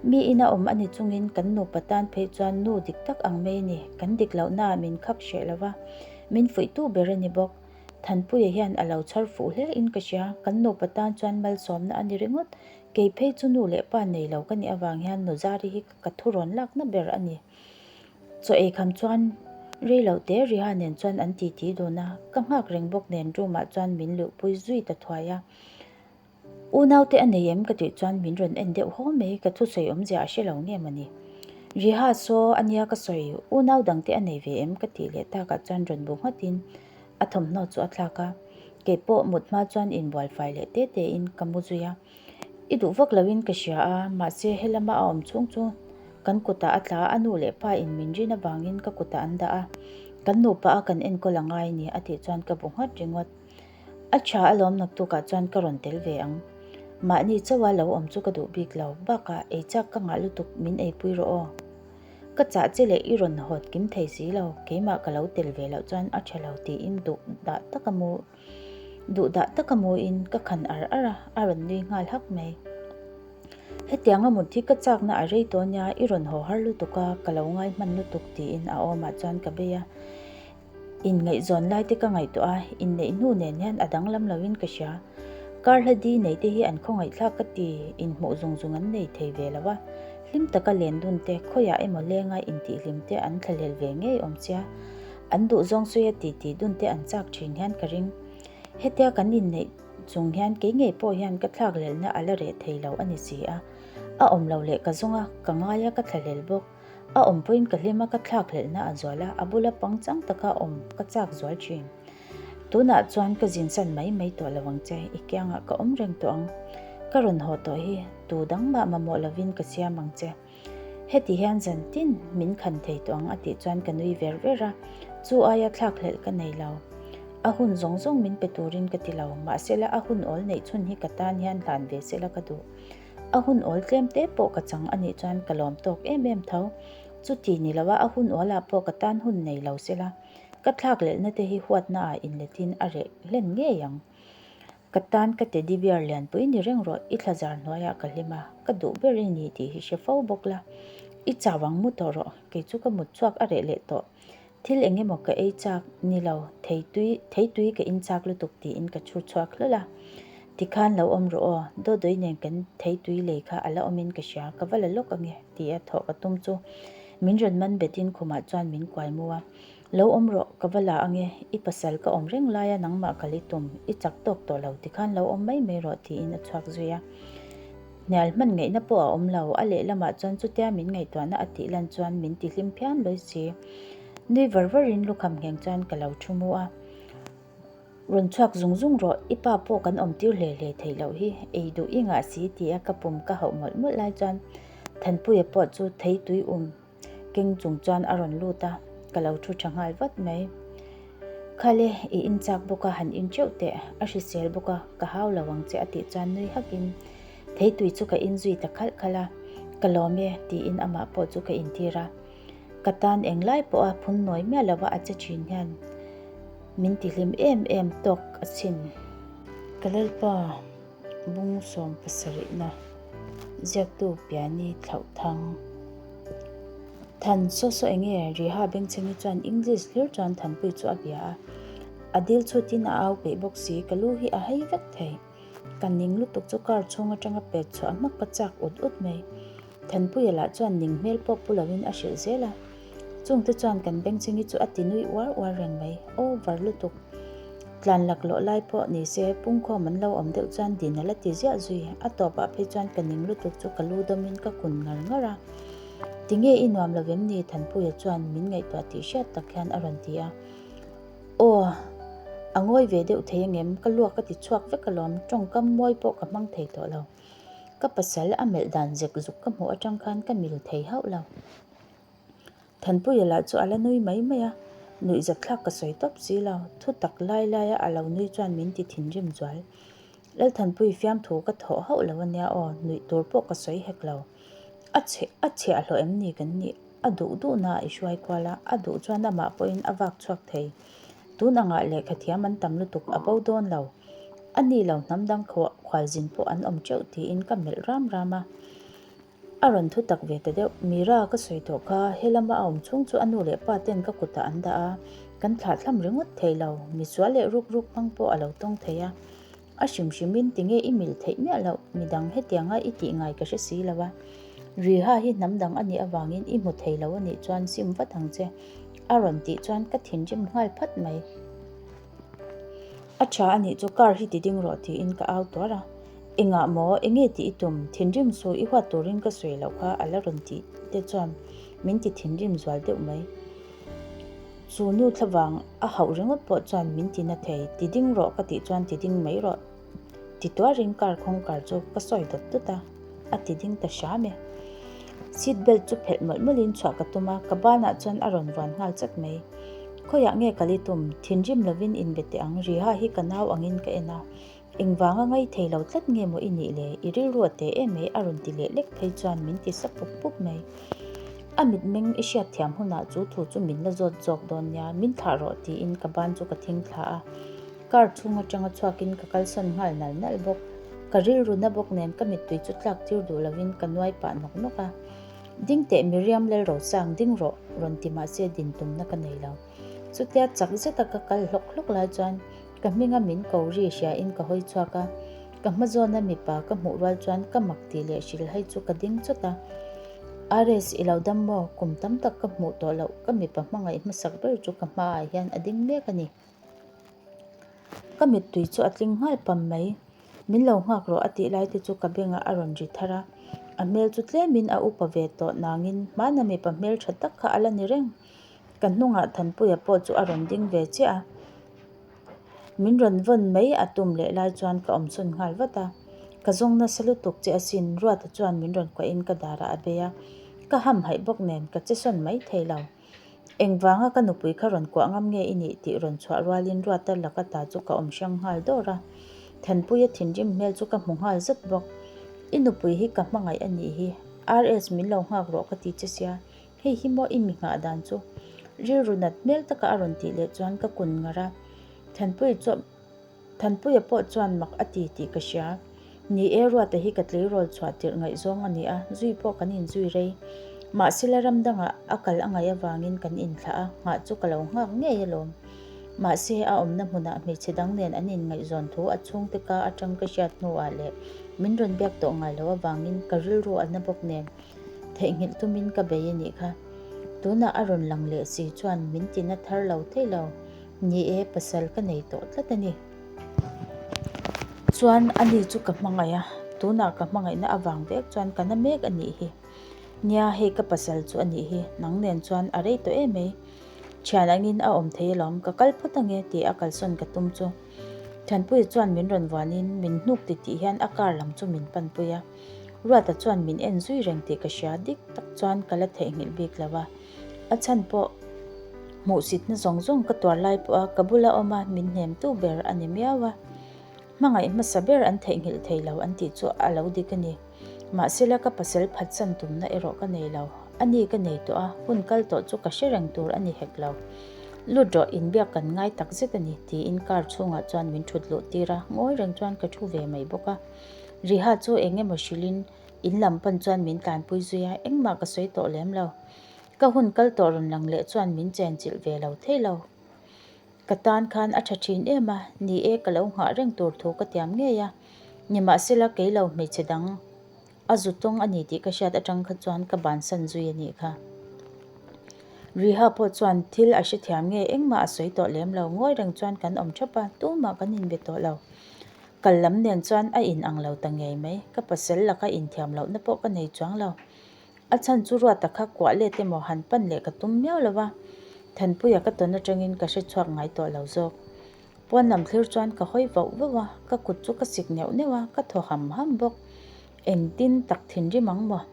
Speaker 1: Mi ina awm a ni chungin kan nupa tan phei chuan nu dik tak ang mai a ni, kan dik lohnaah min khak hreh lo va, min fuihtu ber a ni bawk. Thanpuia hian a lo chhar fuh hle in ka hria, kan nupa tan chuan malsawmna a ni ringawt. Kei phei chu nu leh pa nei lo ka nih avang hian Nuzari hi ka thurawn lakna ber a ni. Chaw ei kham chuan rei lo te Riha nen chuan an titi dun a, ka nghak reng bawk nen room ah chuan min luhpui zui ta thuai a. Unau te a nei em ka tih chuan min rawn en deuh haw mai, ka thusawi awmzia a hre lo nge mawni. Riha saw a nia ka sawi, unau dang te a nei ve em ka tih leh takah chuan rawn bu nghat in a thawmhnaw chu a thlak a, keipawh mut hma chuan inbual fai leh te te in ka mu zui a. I duh vak lo in ka hria a, mahse helama a awm chhung chu kan kutah a tla a, a nu leh pa in min rin avangin ka kutah an dah a, kan nupa a kan enkawl a ngai ni a tih chuan ka bu nghat ringawt. A tha alawm naktukah chuan ka rawn tel ve ang. Mahni chauha lo awm chu ka duh bik lo, bakah ei chak ka ngah lutuk min eipui rawh aw. Ka chah che leh i rawn hawt kim thei si lo, keimah ka lo tel ve loh chuan a tha lo tiin duh dah taka mu duh dah taka muin ka khan ar ar a, a rawn nui nghal hak mai. Hetianga mut hi ka chakna a rei tawh nia, i rawn haw har lutuk a, ka lo ngai hman lutuk tiin a awmah chuan ka bei a. Inngaihzawn lai te ka ngaihtuah a, inneih hnu nen hian a danglam loin ka hria. Kar hla di nei te hi an khawngaihthlak ka ti, inhmuh zung zung an nei thei ve lo a. Hlim taka len dun te, khawiah emaw lenga intihhlim te an thlahlel ve ngei awm sia. An duhzawng sawi a titi dun te an chak thin hian ka ring. Hetia kan inneih chung hian kei ngei pawh hian ka thlakhlelhna a la reh thei lo a ni si a. A awm lo leh ka zawng a, ka ngai a, ka thlahlel bawk. A awm pawhin ka hlim a, ka thlakhlelhna a zual a, a bula pangchang taka awm ka chak zual thin. Tunah chuan ka zinsan mai mai tawh lo ang che, i kiangah ka awm reng tawh ang. Ka rawn haw tawh hi, tu dang mah mamawh lovin ka siam ang che. Heti hian zan tin min khan thei tawh ang a tih chuan ka nui ver ver a, chu aia thlakhlelh ka nei lo. A hun zawng zawng min pe turin ka ti lo, mahsela a hun awl neih chhun hi ka tan hian hlan ve sela ka duh. A hun awl tlem te pawh ka chang a nih chuan ka lawm tawk em em tho. Chuti ni loa a hun awlah pawh ka tan hun nei lo sela, ka thlak lehna te hi huatna ah inletin a reh hlen ngei ang. Ka tan ka teddy bear lianpui ni reng rawh, i thlazar hnuaiah ka hlim a, ka duh ber i ni tih hi hre fo bawk la. I chau ang mu tawh rawh, kei chu ka mut chhuak a reh leh tawh. Thil eng emaw ka ei chak ni lo, thei tui, thei tui ka in chak lutuk tiin ka chhur chhuak hlawl a. Tikhan lo awm rawh aw, Dawdawii nen kan thei tui lei kha a la awmin ka hria, ka va la lawk ange tia thawh ka tum chu min rawn man betin khumah chuan min kuai mu a. Lo awm rawh, ka va la ange, i pasal ka awm reng laia nangmah kal i tum, i chak tawk tawh lo, tikhan lo awm mai mai rawh tiin a chhuak zui a. Hnial hman ngaihna pawh a awm lo, a lehlamah chuan chutia min ngaihtuahna a tih lan chuan min ti hlim phian lawi si. Nui var varin lukham ngheng chuan ka lo thu mu a. Rawn chhuak zung zung rawh, i pa pawh kan awm tir hle hle theih loh hi, ei duh i ngah si tia ka pum ka hauh mawlh mawlh lai chuan Thanpuia pawh chu thei tui um Keng chung chuan a rawn lut a, ka lo thu tha nghal vat mai. Khale, i in chak bawk a, han in teuh teh, a hrisel bawk a, ka hau lo ang che a tih chuan nui hakin theitui chu ka in zui ta khalh khalh a, ka lawm e tiin amah pawh chu ka intir a. Ka tan englai pawha phun nawi miah lova a che thin hian min tihlim em em tawk a chhin. Ka Lalpa. Bung 17na ziaktu Piani thlauh thang. Than saw saw enge Riha Bengchhengi chuan English hlir chuan Thanpui chu a bia a. A dil chhutin a au peih bawk si, ka lu hi a hei vek thei. Ka ning lutuk chu car chhung atanga pet chhuah hmak ka chak ut ut mai. Thanpuia lah chuan ning hmel pawh pu loin a hrilh zel a. Chungte chuan kan Bengchhengi chu a ti nui uar uar reng mai, over lutuk. Tlan laklawh lai pawh ni se, pungkhawm an lo awm deuh chuan din a la ti ziah zui. A tawpah phei chuan ka ning lutuk chu ka lu dawmin ka kun ngar ngar a. Tinge i nuam lo em ni? Thanpuia chuan min ngaihtuah tih hriat tak hian a rawn ti a. Aw, a ngawi ve deuh thei angem? Ka luak ka ti chhuak vek alawm, tawngkam mawi pawh ka hmang thei tawh lo. Ka pasal a melh dan zek zuk ka hmuh atang khan ka mil thei hauh lo. Thanpuia lah chu a la nui mai mai a, nuihzatthlak ka sawi tawp si lo, thu tak lai laia a lo nui chuan min ti thinrim zual. Lalthanpui fiamthu ka thawh hauh lo ania aw, nuih tur pawh ka sawi hek lo. A chhe a chhiahhlawh em ni kan nih? A duh duhna a i hruai kual a, a duh chuan amah pawhin a vak chhuak thei. Tun angah lehkha thiam an tam lutuk a bo dawn lo. A ni lo hnam dang khualzin pawh an awm teuh tiin ka melh ram ram a. A rawn thu tak ve ta deuh. Mira ka sawi tawh kha, he lama a awm chhung chu a nu leh pa ten ka kutah an dah a, kan thlah thlam ringawt thei lo. Misual leh ruk ruk hmang pawh a lo tawng thei a. A hrim hrimin tinge i mil theih miah loh, midang hetianga i tih ngai ka hre si lo a. Riha hi hnam dang a nih avangin i hmu thei lo a nih chuan sim vat ang che, a rawn tih chuan ka thinrim nghal phat mai. A tha a nih chu car hi ti ding rawh tiin ka au tuar a. Engah maw, enge tih i tum? Thinrim su i huat turin ka sawi loh kha a la rawn tih te chuan min ti thinrim zual deuh mai. Chu nu thlavang a hauh ringawt pawh chuan min ti na thei, ti ding rawh ka tih chuan ti ding mai rawh ti tuarin car khawngkar chu ka sawi dawt dawt a, a ti ding ta hram e. Seat belt chu phelh mawlh mawlhin chhuah ka tum a, ka banah chuan a rawn vuan nghal chat mai. Khawiah nge kal i tum? Thinrim lovin inbe teh ang, Riha hi ka nau angin ka en a. Engvanga ngai thei lo tlat nge maw i nih le? I rilru a teh em mai a rawn ti leh lek phei chuan min ti sa pup pup mai. A mitmeng i hriat thiam hunah chu thu chu min la zawt zawk dawn nia, min thlah rawh tiin ka ban chu ka thing thla a. Car chhung atanga chhuakin ka kalsawn nghal nal nal bawk. Ka rilru na bawk nen ka mittui chu tlak tir duh lovin ka nuai pah nawk nawk a. Ding teh Miriam Lalrosang ding rawh rawn ti mahse din tumna ka nei lo. Chutia chak zeta ka kal hlawk hlawk lai chuan ka hminga min ko ri hriain ka hawi chhuak a, ka hma zawna mipa ka hmuh rual chuan ka mak tih leh hrilhhai chu ka ding chawt a. RS i lo dam maw? Kum tam tak ka hmuh tawh loh ka mipa hmangaih hmasak ber chu ka hmaah hian a ding mek a ni. Ka mittui chu a tling nghal pam mai. Min lo nghak rawh a tih lai te chu ka bengah a rawn ri thar a, a hmel chu tlemin a upa ve tawh nangin hmana mipa hmel tha tak kha a la ni reng. Ka hnungah Thanpuia pawh chu a rawn ding ve chiah a, min rawn vawn mai a tum leh lai chuan ka awm chhun nghal vat a, ka zawng nasa lutuk che asin Ruata chuan min rawn kuahin ka darah a bei a, ka hamhaih bawk nen ka che sawn mai thei lo. Engvanga ka nupui kha rawn kuah ngam nge i nih tih rawn chhuah rualin Ruata laka ta chu ka awm hrang nghal dawr a, Thanpuia thinrim hmel chu ka hmu nghal zat bawk. I nupui hi ka hmangaih a nih hi, RS min lo nghak rawh ka ti che sia, Hei hi maw i mi nghah dan chu? Rilru nat hmel taka a rawn tih leh chuan ka kun ngar a, Thanpuia chuan Thanpuia pawh chuan mak a ti tih ka hria. Ni e, Ruata hi ka tleirawl chhuah tirh ngaihzawng a ni a, zui pawh kan inzui rei. Mahsela ram dangah a kal a ngaih avangin kan inthlah a, nghah chu ka lo nghak ngei alawm. Mahse, a awmna hmunah hmeichhe dang nen an inngaihzawn thu a chhungte ka atang ka hriat hnuah leh min rawn biak tawh ngai loh avangin ka rilru a na bawk nen. Theihnghilh tumin ka bei a nih kha. Tunah a rawn lang leh si chuan min tina thar lo thei lo. Ni e, pasal ka nei tawh tlat a ni. Chuan ani chu ka hmangaih a, tunah ka hmangaihna avang vek chuan ka na mek a nih hi. Nia, hei ka pasal chu a nih hi, nang nen chuan a rei tawh em mai. Thian angin a awm thei alawm, ka kal phawt ange tih a kalsawn ka tum chu. Thanpuia chuan min rawn vuanin min hnuk titih hian a car lam chu min panpui a. Ruata chuan min en zui reng tih ka hria dik tak chuan ka la theihnghilh bik lo a, a chhan pawh hmuhsitna zawng zawng ka tuar lai pawha ka bula awm a min hnemtu ber a ni miau a, hmangaih hmasa ber an theihnghilh thei lo an tih chu a lo dik a ni. Mahsela ka pasal phatsan tumna erawh ka nei lo, a ni ka nei tawh a, hun kal tawh chu ka hre reng tur a ni hek lo. Lut rawh inbiak kan ngai tak zet a ni tiin car chhungah chuan min thut luh tir a, ngawi reng chuan ka thu ve mai bawk a. Riha chu eng emaw hrilhin in lam pan chuan min tlanpui zui a, engmah ka sawi tawh lem lo. Ka hun kal tawh rawn lang leh chuan min chenchilh ve lo thei lo. Ka tan khan a tha thin em a, ni e ka lo nghah reng tur thu ka tiam ngei a, nimahsela kei lo hmeichhe dang a zu tawng a ni tih ka hriat atang kha chuan ka bansan zui a nih kha. Riha pawh chuan thil a hrethiam nge engmah a sawi tawh lem lo, ngawi reng chuan kan awm thap a, tumah kan inbe tawh lo. Kal lam nen chuan a in ang lo ta ngei mai, ka pasal laka inthiam lohna pawh ka nei chuang lo. A chhan chu Ruata kha kuah let emaw han pan leh ka tum miau lo va, Thanpuia ka tawn atangin ka hre chhuak ngai tawh lo zawk. Pawn lam thlir chuan ka hawi vauh vauh a, ka kut chu ka sik neuh neuh a, ka thaw ham ham bawk. Engtin tak thinrim ang maw?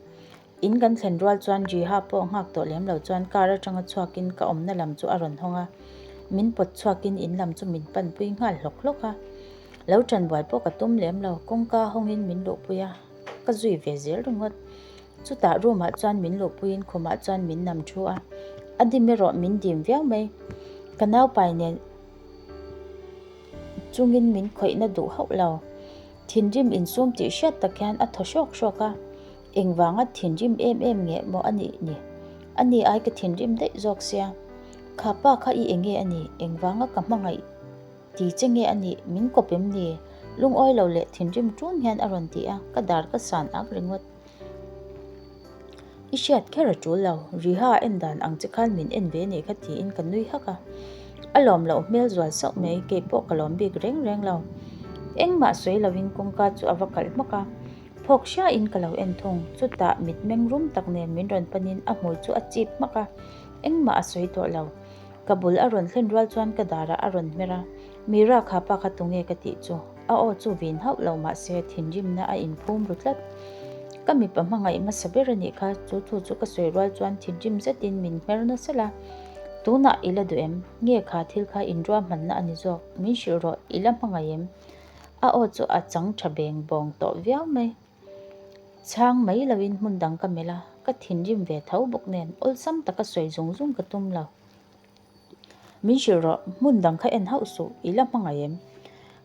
Speaker 1: In kan thlen rual chuan Jiha pawh nghak tawh lem lo chuan car atanga chhuakin ka awmna lam chu a rawn hawng a, min pawt chhuakin in lam chu min panpui nghal hlawk hlawk a. Lo ṭan buai pawh ka tum lem lo, kawngka hawngin min luhpui a, ka zui ve zel ringawt. Chutah room ah chuan min luhpuiin khumah chuan min nam thu a, a dim erawh min dim viau mai. Ka naupai nen chungin min khawihna duh hauh lo. Thinrim insum tih hriat tak hian a thaw hrawk hrawk a. Engvanga thinrim em em nge maw a nih ni? A ni ai ka thinrim daih zawk sia. Kha pa kha i enge a nih? Engvanga ka hmangaih ti che nge a nih? Min kawp em ni? Lungawi lo leh thinrim ṭun hian a rawn ti a, ka dar ka san ak ringawt. I hriat kher a ṭul lo, Riha en dan ang che khan min en ve nih kha tiin ka nui hak a. A lawm loh hmel zual sauh mai, kei pawh ka lawm bik reng reng lo. Engmah sawi lovin kawngka chu a va kalh hmak a, phawk hriain ka lo en thung. Chutah mitmeng rum tak nen min rawn panin a hmui chu a chip hmak a, engmah a sawi tawh lo. Ka bul a rawn thlen rual chuan ka darah a rawn hmer a, Mira kha pa kha tunge ka tih chu? A aw chu vin hauh lo mahse thinrimna a inphum ru tlat. Ka mipa hmangaih hmasa ber a nih kha, chu thu chu ka sawi rual chuan thinrim zetin min hmer nasa la. Tunah i la duh em? Nge kha thil kha inruahmanna a ni zawk? Min hrilh rawh, i la hmangaih em? A aw chu a chang tha beng bawng tawh viau mai. Chhang mai loin hmun dang ka melh a, ka thinrim ve tho bawk nen awlsam taka sawi zung zung ka tum lo. Min hrilh rawh, hmun dang kha en hauh suh, i la hmangaih em?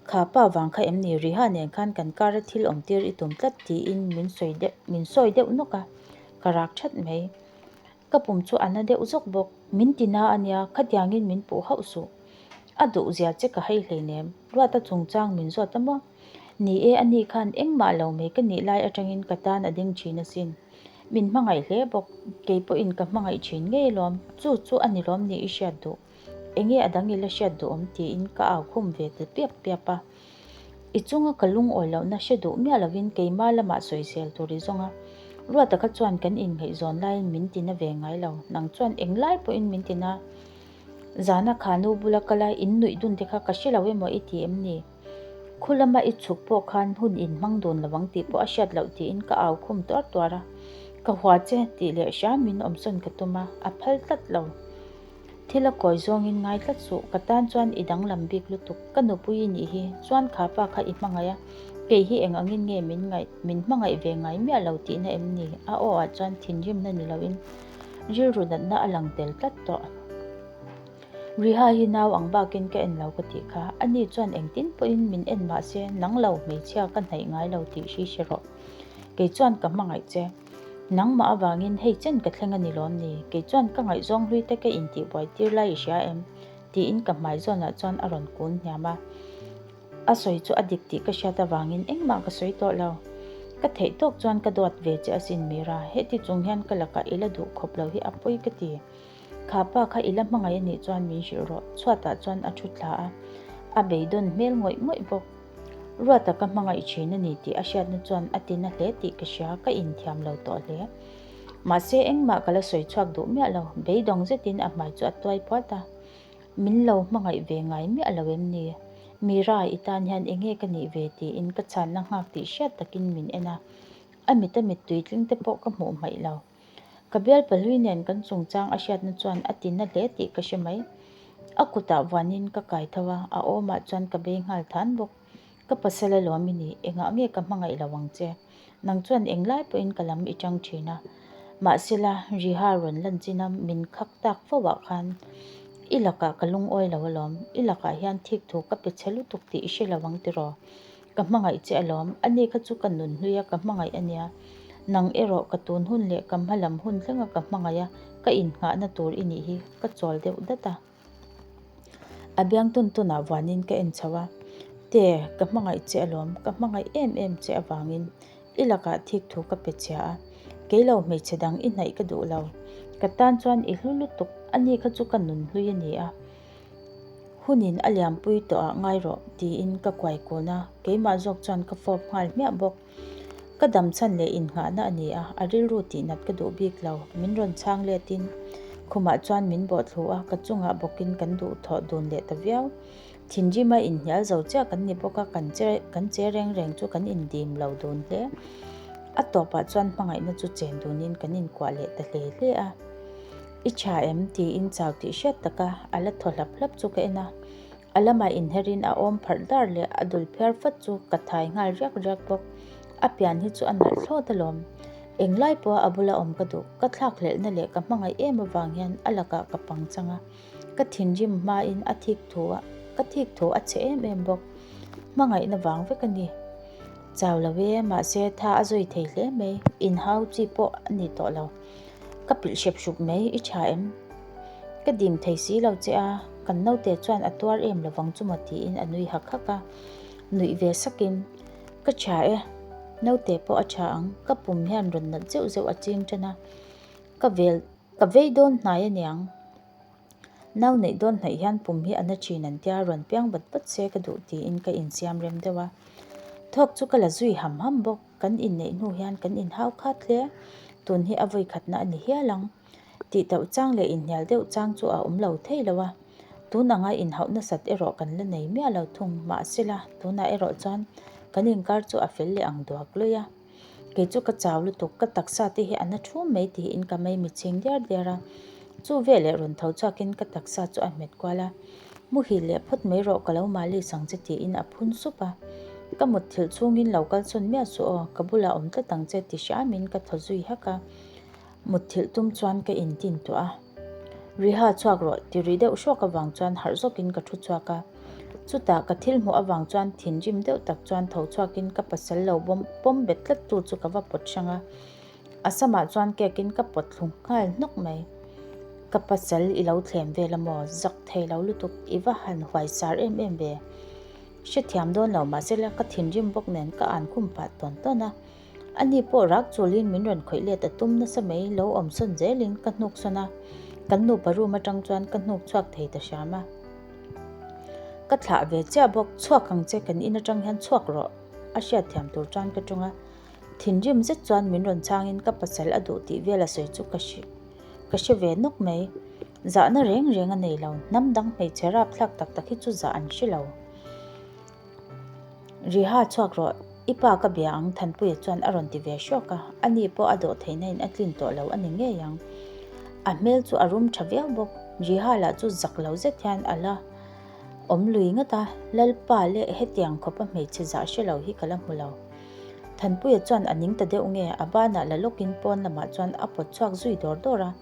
Speaker 1: Kha pa vang kha em ni Riha nen khan kan kara thil awm tir i tum tlat tiin min sawi deuh min sawi deuh nawk a, ka rak that mai. Ka pum chu a na deuh zawk bawk, min ti na a nia, khatiangin min puh hauh suh. A duh zia che ka hei hleinem, Ruata chungchang min zawt a maw? Ni e, ani khan engmah lo mai ka nih lai atangin ka tan a ding thin asin. Min hmangaih hle bawk, kei pawhin ka hmangaih thin ngei alawm, chu chu a ni lawm ni i hriat duh. Enge a dang i la hriat duh awm tiin ka au khum ve ta piap piap a. I chunga ka lungawi lohna hre duh miah lovin keima lamah sawisel tur i zawng a. Ruata kha chuan kan inngaihzawn laiin min tina ve ngai lo, nang chuan englai pawhin min tina. Zana kha nu bula kala in nuih dun te kha ka hre lo emaw i ti em ni? Khu lama i chhuk pawh khan hun in hmang dun lo ang tih pawh a hriat loh tiin ka au khum tuar tuar a. Ka hua che tih leh hram in awmsawn ka tum a, a phal tlat lo. Thil a kawi zawngin ngai tlat suh, ka tan chuan i danglam bik lutuk, ka nupui i nih hi, chuan kha pa kha i hmangaih a, kei hi eng angin nge min ngaih, min hmangaih ve ngai miah lo tihna em ni? A aw ah chuan thinrimna ni loin rilru natna a lang tel tlat tawh. Riha hi nau ang bakin ka en lo ka tih kha, ani chuan engtin pawhin min en mah se nang lo hmeichhia ka hnaih ngai lo tih hri hre rawh. Kei chuan ka hmangaih che. Nangmah avangin hei chen ka thleng a ni lawm ni? Kei chuan ka ngaihzawng hlui te ka intihbuai tir lai i hria em? tiin ka hmai zawnah chuan a rawn kun hniam a. A sawi chu a dik tih ka hriat avangin engmah ka sawi tawh lo. Ka theih tawk chuan ka duat ve che asin Mira, heti chung hian ka lakah i la duh khawp lo hi a pawi ka ti. Kha pa kha i la hmangaih a nih chuan min hrilh rawh, chhuatah chuan a thu thla a, a beidawn hmel ngawih ngawih bawk. Ruata ka hmangaih thin a ni tih a hriatna chuan a tina hle tih ka hria, ka inthiam lo tawh hle. Mahse engmah ka la sawi chhuak duh miah lo, beidawng zetin a hmai chu a tuai puat a. Min lo hmangaih ve ngai miah lo em ni? Mira, i tan hian enge ka nih ve tiin ka chhanna nghak tih hriat takin min en a, a mita mittui tling te pawh ka hmuh hmaih lo. Ka bial pahlui nen kan chungchang a hriatna chuan a tina hle tih ka hre mai. A kutah vuanin ka kai tho a, a awmah chuan ka bei nghal than bawk. Ka pasal alawm i nih, engah nge ka hmangaih lo ang che? Nang chuan englai pawhin ka lam i tang thin a. Mahsela, Riha rawn lan chin a min khak tak fo ah khan i lakah ka lungawi lo alawm, i lakah hian thik thu ka pe chhe lutuk tih i hre lo ang tiraw? Ka hmangaih che alawm, ani kha chu ka nun hlui a, ka hmangaih a nia. Nang erawh ka tun hun leh ka hma lam hun thlenga ka hmangaih a, ka innghahna tur i nih hi, ka chawl deuh dat a. A biang tawn tawnah vuanin ka en chho a, Te, ka hmangaih che alawm, ka hmangaih em em che avangin i lakah thik thu ka pe chhia a, kei lo hmeichhe dang i hnaih ka duh lo. Ka tan chuan i hlu lutuk, ani kha chu ka nun hlui a ni a. Hunin a liampui tawh ah ngai rawh tiin ka kuai kun a, keimah zawk chuan ka fawp nghal hmiah bawk. Ka dam chhan leh innghahna a ni a, a rilru tihnat ka duh bik lo. Min rawn chhang letin khumah chuan min bawh thlu a, ka chungah bawkin kan duh thawh dun leh ta viau. Thinrima inhnial zo chiah kan ni bawk a, kan che kan che reng reng chu kan indim lo dun hle. A tawpah chuan hmangaihna chu chen dunin kan inkuah leh ta hle hle a. I tha em? tiin chau tih hriat taka a la thaw hlap hlap chu ka en a. A lamah inherin a awm pharh dar leh a dul phiar fat chu ka thai nghal riak riak bawk. A pian hi chu a nalh thlawt alawm. Englai pawha a bula awm ka duh. Ka thlakhlelhna leh ka hmangaih em avang hian a lakah ka pang chang a. Ka thinrim hmain a thik thu a, ka thik thu a chhe em em bawk. Hmangaihna vang vek a ni. Chau lo e, mahse tha a zui thei hle mai, inhau chi pawh a ni tawh lo. Ka pilh hrep hrup mai, i tha em? Ka dim thei si lo che a, kan naute chuan a tuar em lovang chu maw tiin a nui hak hak a, nuih ve sakin, Ka tha e, naute pawh a tha ang, ka pum hian rawn nat zeuh zeuh a ching tan a, ka vel ka vei dawn hnai aniang. Nau neih dawn hnaih hian pum hi a na thin an tia, rawn piang vat vat se ka duh tiin ka insiam rem deuh a. Thawk chu ka la zui ham ham bawk, kan inneih hnu hian kan inhau khat hle, tun hi a vawi khatna a ni hial ang. Tih tauh chang leh inhnial deuh chang chu a awm lo thei lo a, tun anga inhauh nasat erawh kan la nei miah lo thung, mahsela tunah erawh chuan kan inkar chu a fel leh ang duak lawih a. Kei chu ka chau lutuk, ka taksa te hi a na thum mai tiin ka mei mitchhing diar diar a, chu veleh rawn tho chhuakin ka taksa chu a hmet kual a, Muhil leh phawt mai rawh ka lo malis ang che tiin a phun sup a, Ka mutthilh chhungin lo kalsawn miah suh aw, ka bulah awm tlat ang che ti hriamin ka thaw zui hak a. Mutthilh tum chuan ka intin tuah a, Riha chhuak rawh ti ri deuh hrawk avang chuan harh zawkin ka thu chhuak a. Chutah ka thil hmuh avang chuan thinrim deuh tak chuan tho chhuakin ka pasal lo bawm pawm bet tlat tu chu ka va pawt hrang a. A samah chuan kekin ka pawt thlu nghal hnawk mai. Ka pasal i lo thlem vel a maw? Zak thei lo lutuk, i va han huai sar em em ve. Hrethiam dawn lo mahsela ka thinrim bawk nen ka an khum pah tawn tawn a. Ani pawh rak chulin min rawn khawih let a tum nasa mai, lo awm sawn zelin ka hnuk sawn a, kan nupa room atang chuan ka hnuk chhuak thei ta hram a. Ka thlah ve chiah bawk, chhuak ang che kan in atang hian chhuak rawh a hriatthiam tur chuan ka tawng a, thinrim zet chuan min rawn chhangin ka pasal a duh tih vel a sawi chu ka hre ka hre ve nawk mai. Zahna reng reng a nei lo, hnam dang hmeichhe rapthlak tak tak hi chu zah an hre lo. Riha chhuak rawh, i pa ka bia ang Thanpuia chuan a rawn ti ve hrawk a, ani pawh a dawh theihna in a tlin tawh lo a ni ngei ang. A hmel chu a rum tha viau bawk, Riha lah chu zak lo zet hian a la awm lui ngat a, Lalpa leh hetiang khawpa hmeichhe zah hre lo hi ka la hmu lo. Thanpuia chuan a ning ta deuh nge, a banah la lawkin pawn lamah chuan a pawt chhuak zui dawr dawr a.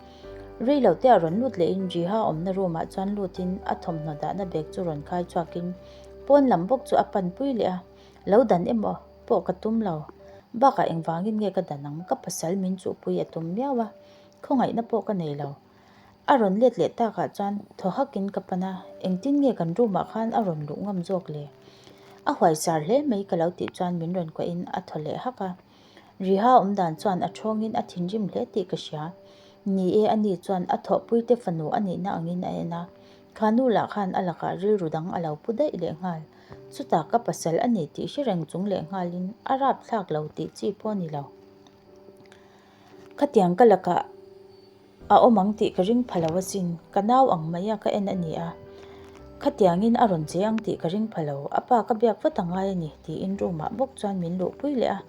Speaker 1: Rei lo te a rawn lut lehin Riha awmna room ah chuan lutin a thawmhnaw dahna bag chu rawn khai chhuakin Pawn lam bawk chu a panpui leh a, lo dan emaw pawh ka tum lo. Bakah engvangin nge ka dan ang, ka pasal min chuhpui a tum miau a, khawngaihna pawh ka nei lo. A rawn let leh takah chuan thaw hakin ka pan a, engtin nge kan room ah khan a rawn luh ngam zawk le? A huaisar hle mai ka lo tih chuan min rawn kuahin a thaw leh hak a. Riha awm dan chuan a thawngin a thinrim hle tih ka hria. Ni e, ani chuan a thawhpuite fanu a nihna angin a en a, Kha nu lah khan a lakah rilru dang a lo pu daih leh nghal. Chutah ka pasal a ni tih hre reng chung leh nghalin a rap thlak lo tih chi pawh a ni lo. Khatiang ka lakah a awm ang tih ka ring pha lo asin, ka nau ang mai a ka en a ni a. Khatiangin a rawn che ang tih ka ring pha lo, a pa ka biak vat a ngai a ni tiin room ah bawk chuan min luhpui leh a.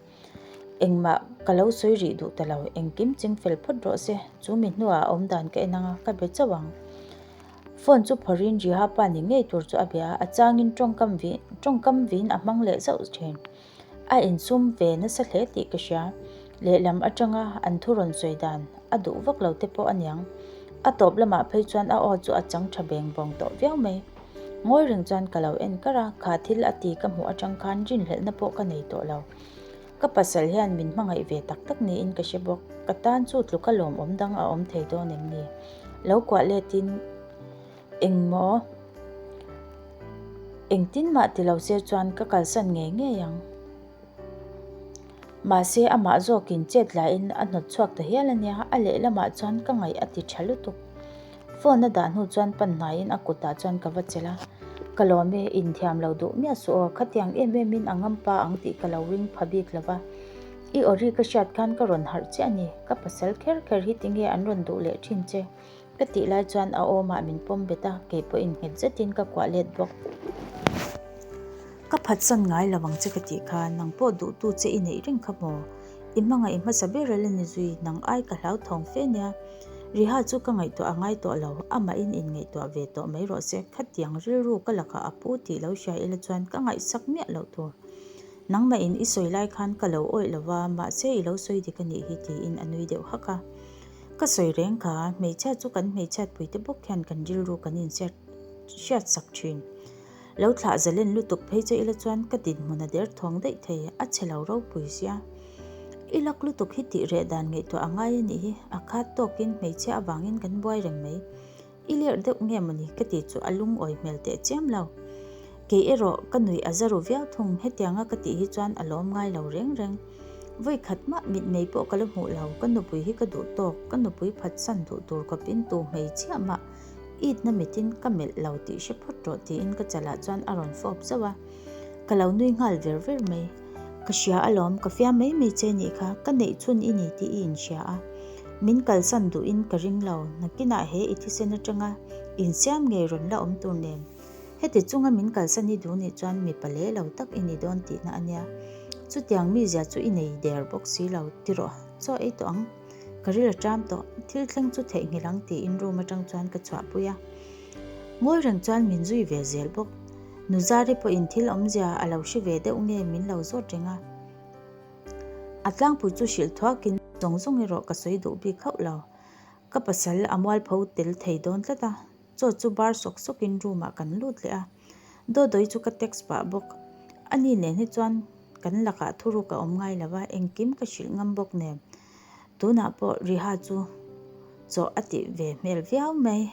Speaker 1: Engmah ka lo sawi rih duh ta lo, engkim ching fel phawt rawh se, chu mi hnuah a awm dan ka en ang a, ka be chauh ang. Phone chu phawrhin Riha pa ni ngei tur chu a bia a, a changin tawngkam vin tawngkam vin a hmang leh zauh thin. A insum ve nasa hle tih ka hria. Lehlam atanga an thu rawn sawi dan a duh vak lo te pawh a niang. A tawp lamah phei chuan a aw chu a chang tha beng vawng tawh viau mai. Ngawi reng chuan ka lo en kar a, kha thil a ti ka hmuh atang khan rinhlelhna pawh ka nei tawh lo. Ka pasal hian min hmangaih ve tak tak niin ka hre bawk, ka tan chu tluka lawmawm dang a awm thei dawn em ni? Lo kuah letin engmaw engtin mah ti lo se chuan ka kalsan ngei ngei ang. Mahse amah zawkin chet lahin a hnawt chhuak ta hial a nia, a lehlamah chuan ka ngaih a ti tha lutuk. Phone a dah hnu chuan pan hnaiin a kutah chuan ka va chelh a, Ka lawm e, inthiam lo duh miah suh aw, khatiang em emin a ngam pa ang tih ka lo ring pha bik lo va. I awri ka hriat khan ka rawn harh chiah a ni, ka pasal kher kher hi tinge an rawn duh leh thin che? Ka tih lai chuan a awmah min pawm bet a, kei pawhin nghet zetin ka kuah let bawk. Ka phatsan ngai lo ang che ka tih kha, nang pawh duhtu che i neih reng kha maw? I hmangaih hmasa ber a la ni zui, nang ai ka hlauthawng fe nia. Riha chu ka ngaihtuah a ngai tawh lo, amahin inngaihtuah ve tawh mai rawh se, khatiang rilru ka lakah a pu tih lo hria ila chuan ka ngaihsak miah loh tur. Nangmahin i sawi lai khan ka lo awih lo va, mahse i lo sawi dik a nih hi tiin a nui deuh hak a. Ka sawi reng kha, hmeichhia chu kan hmeichhiatpuite bawk hian kan rilru kan inhriat hriatsak thin. Lo thlah zalen lutuk phei che ila chuan ka dinhmun a derthawng daih thei, a chhe lo ropui sia. I lak lutuk hi tih reh dan ngaihtuah a ngai a nih hi, a khat tawkin hmeichhia avangin kan buai reng mai. I lerh deuh nge mawni ka ti chu a lungawi hmel teh chiam lo. Kei erawh ka nuih a za ru viau thung, hetianga ka tih hi chuan a lawm ngai lo reng reng. Vawi khat mah mitmei pawh ka la hmuh lo, ka nupui hi ka duh tawk, ka nupui phatsan duh tur khawpin tu hmeichhia mah itna mitin ka melh lo tih hre phawt rawh tiin ka chalah chuan a rawn fawp zauh a, ka lo nui nghal ver ver mai. Ka hria alawm, ka fiam mai mai che nih kha, ka neih chhun i ni tih i inhria a, min kalsan duhin ka ring lo, nakinah he i thisen atanga insiam ngei rawn la awm tur nen. Heti chunga min kalsan i duh nih chuan mipa leh lo tak i ni dawn tihna a nia. Chutiang mizia chu i nei der bawk si lo, ti rawh, chaw ei tawh ang. Ka ril a ṭam tawh, thil thleng chu theihnghilh ang tiin room aṭang chuan ka chhuahpui a. Ngawi reng chuan min zui ve zel bawk. Nuzari pawhin thil awmzia a lo hre ve deuh nge min lo zawt reng a. A tlangpui chu hrilh thuakin zawng zawng erawh ka sawi duh bik hauh lo. Ka pasal a mualpho tel thei dawn tlat a, chaw chu bar sawk sawkin room ah kan lut leh a. Dawdawi chu ka text pah bawk. Ani nen hi chuan kan lakah thuruk a awm ngai lo va, engkim ka hrilh ngam bawk nen. Tunah pawh Riha chu chaw a tih ve hmel viau mai.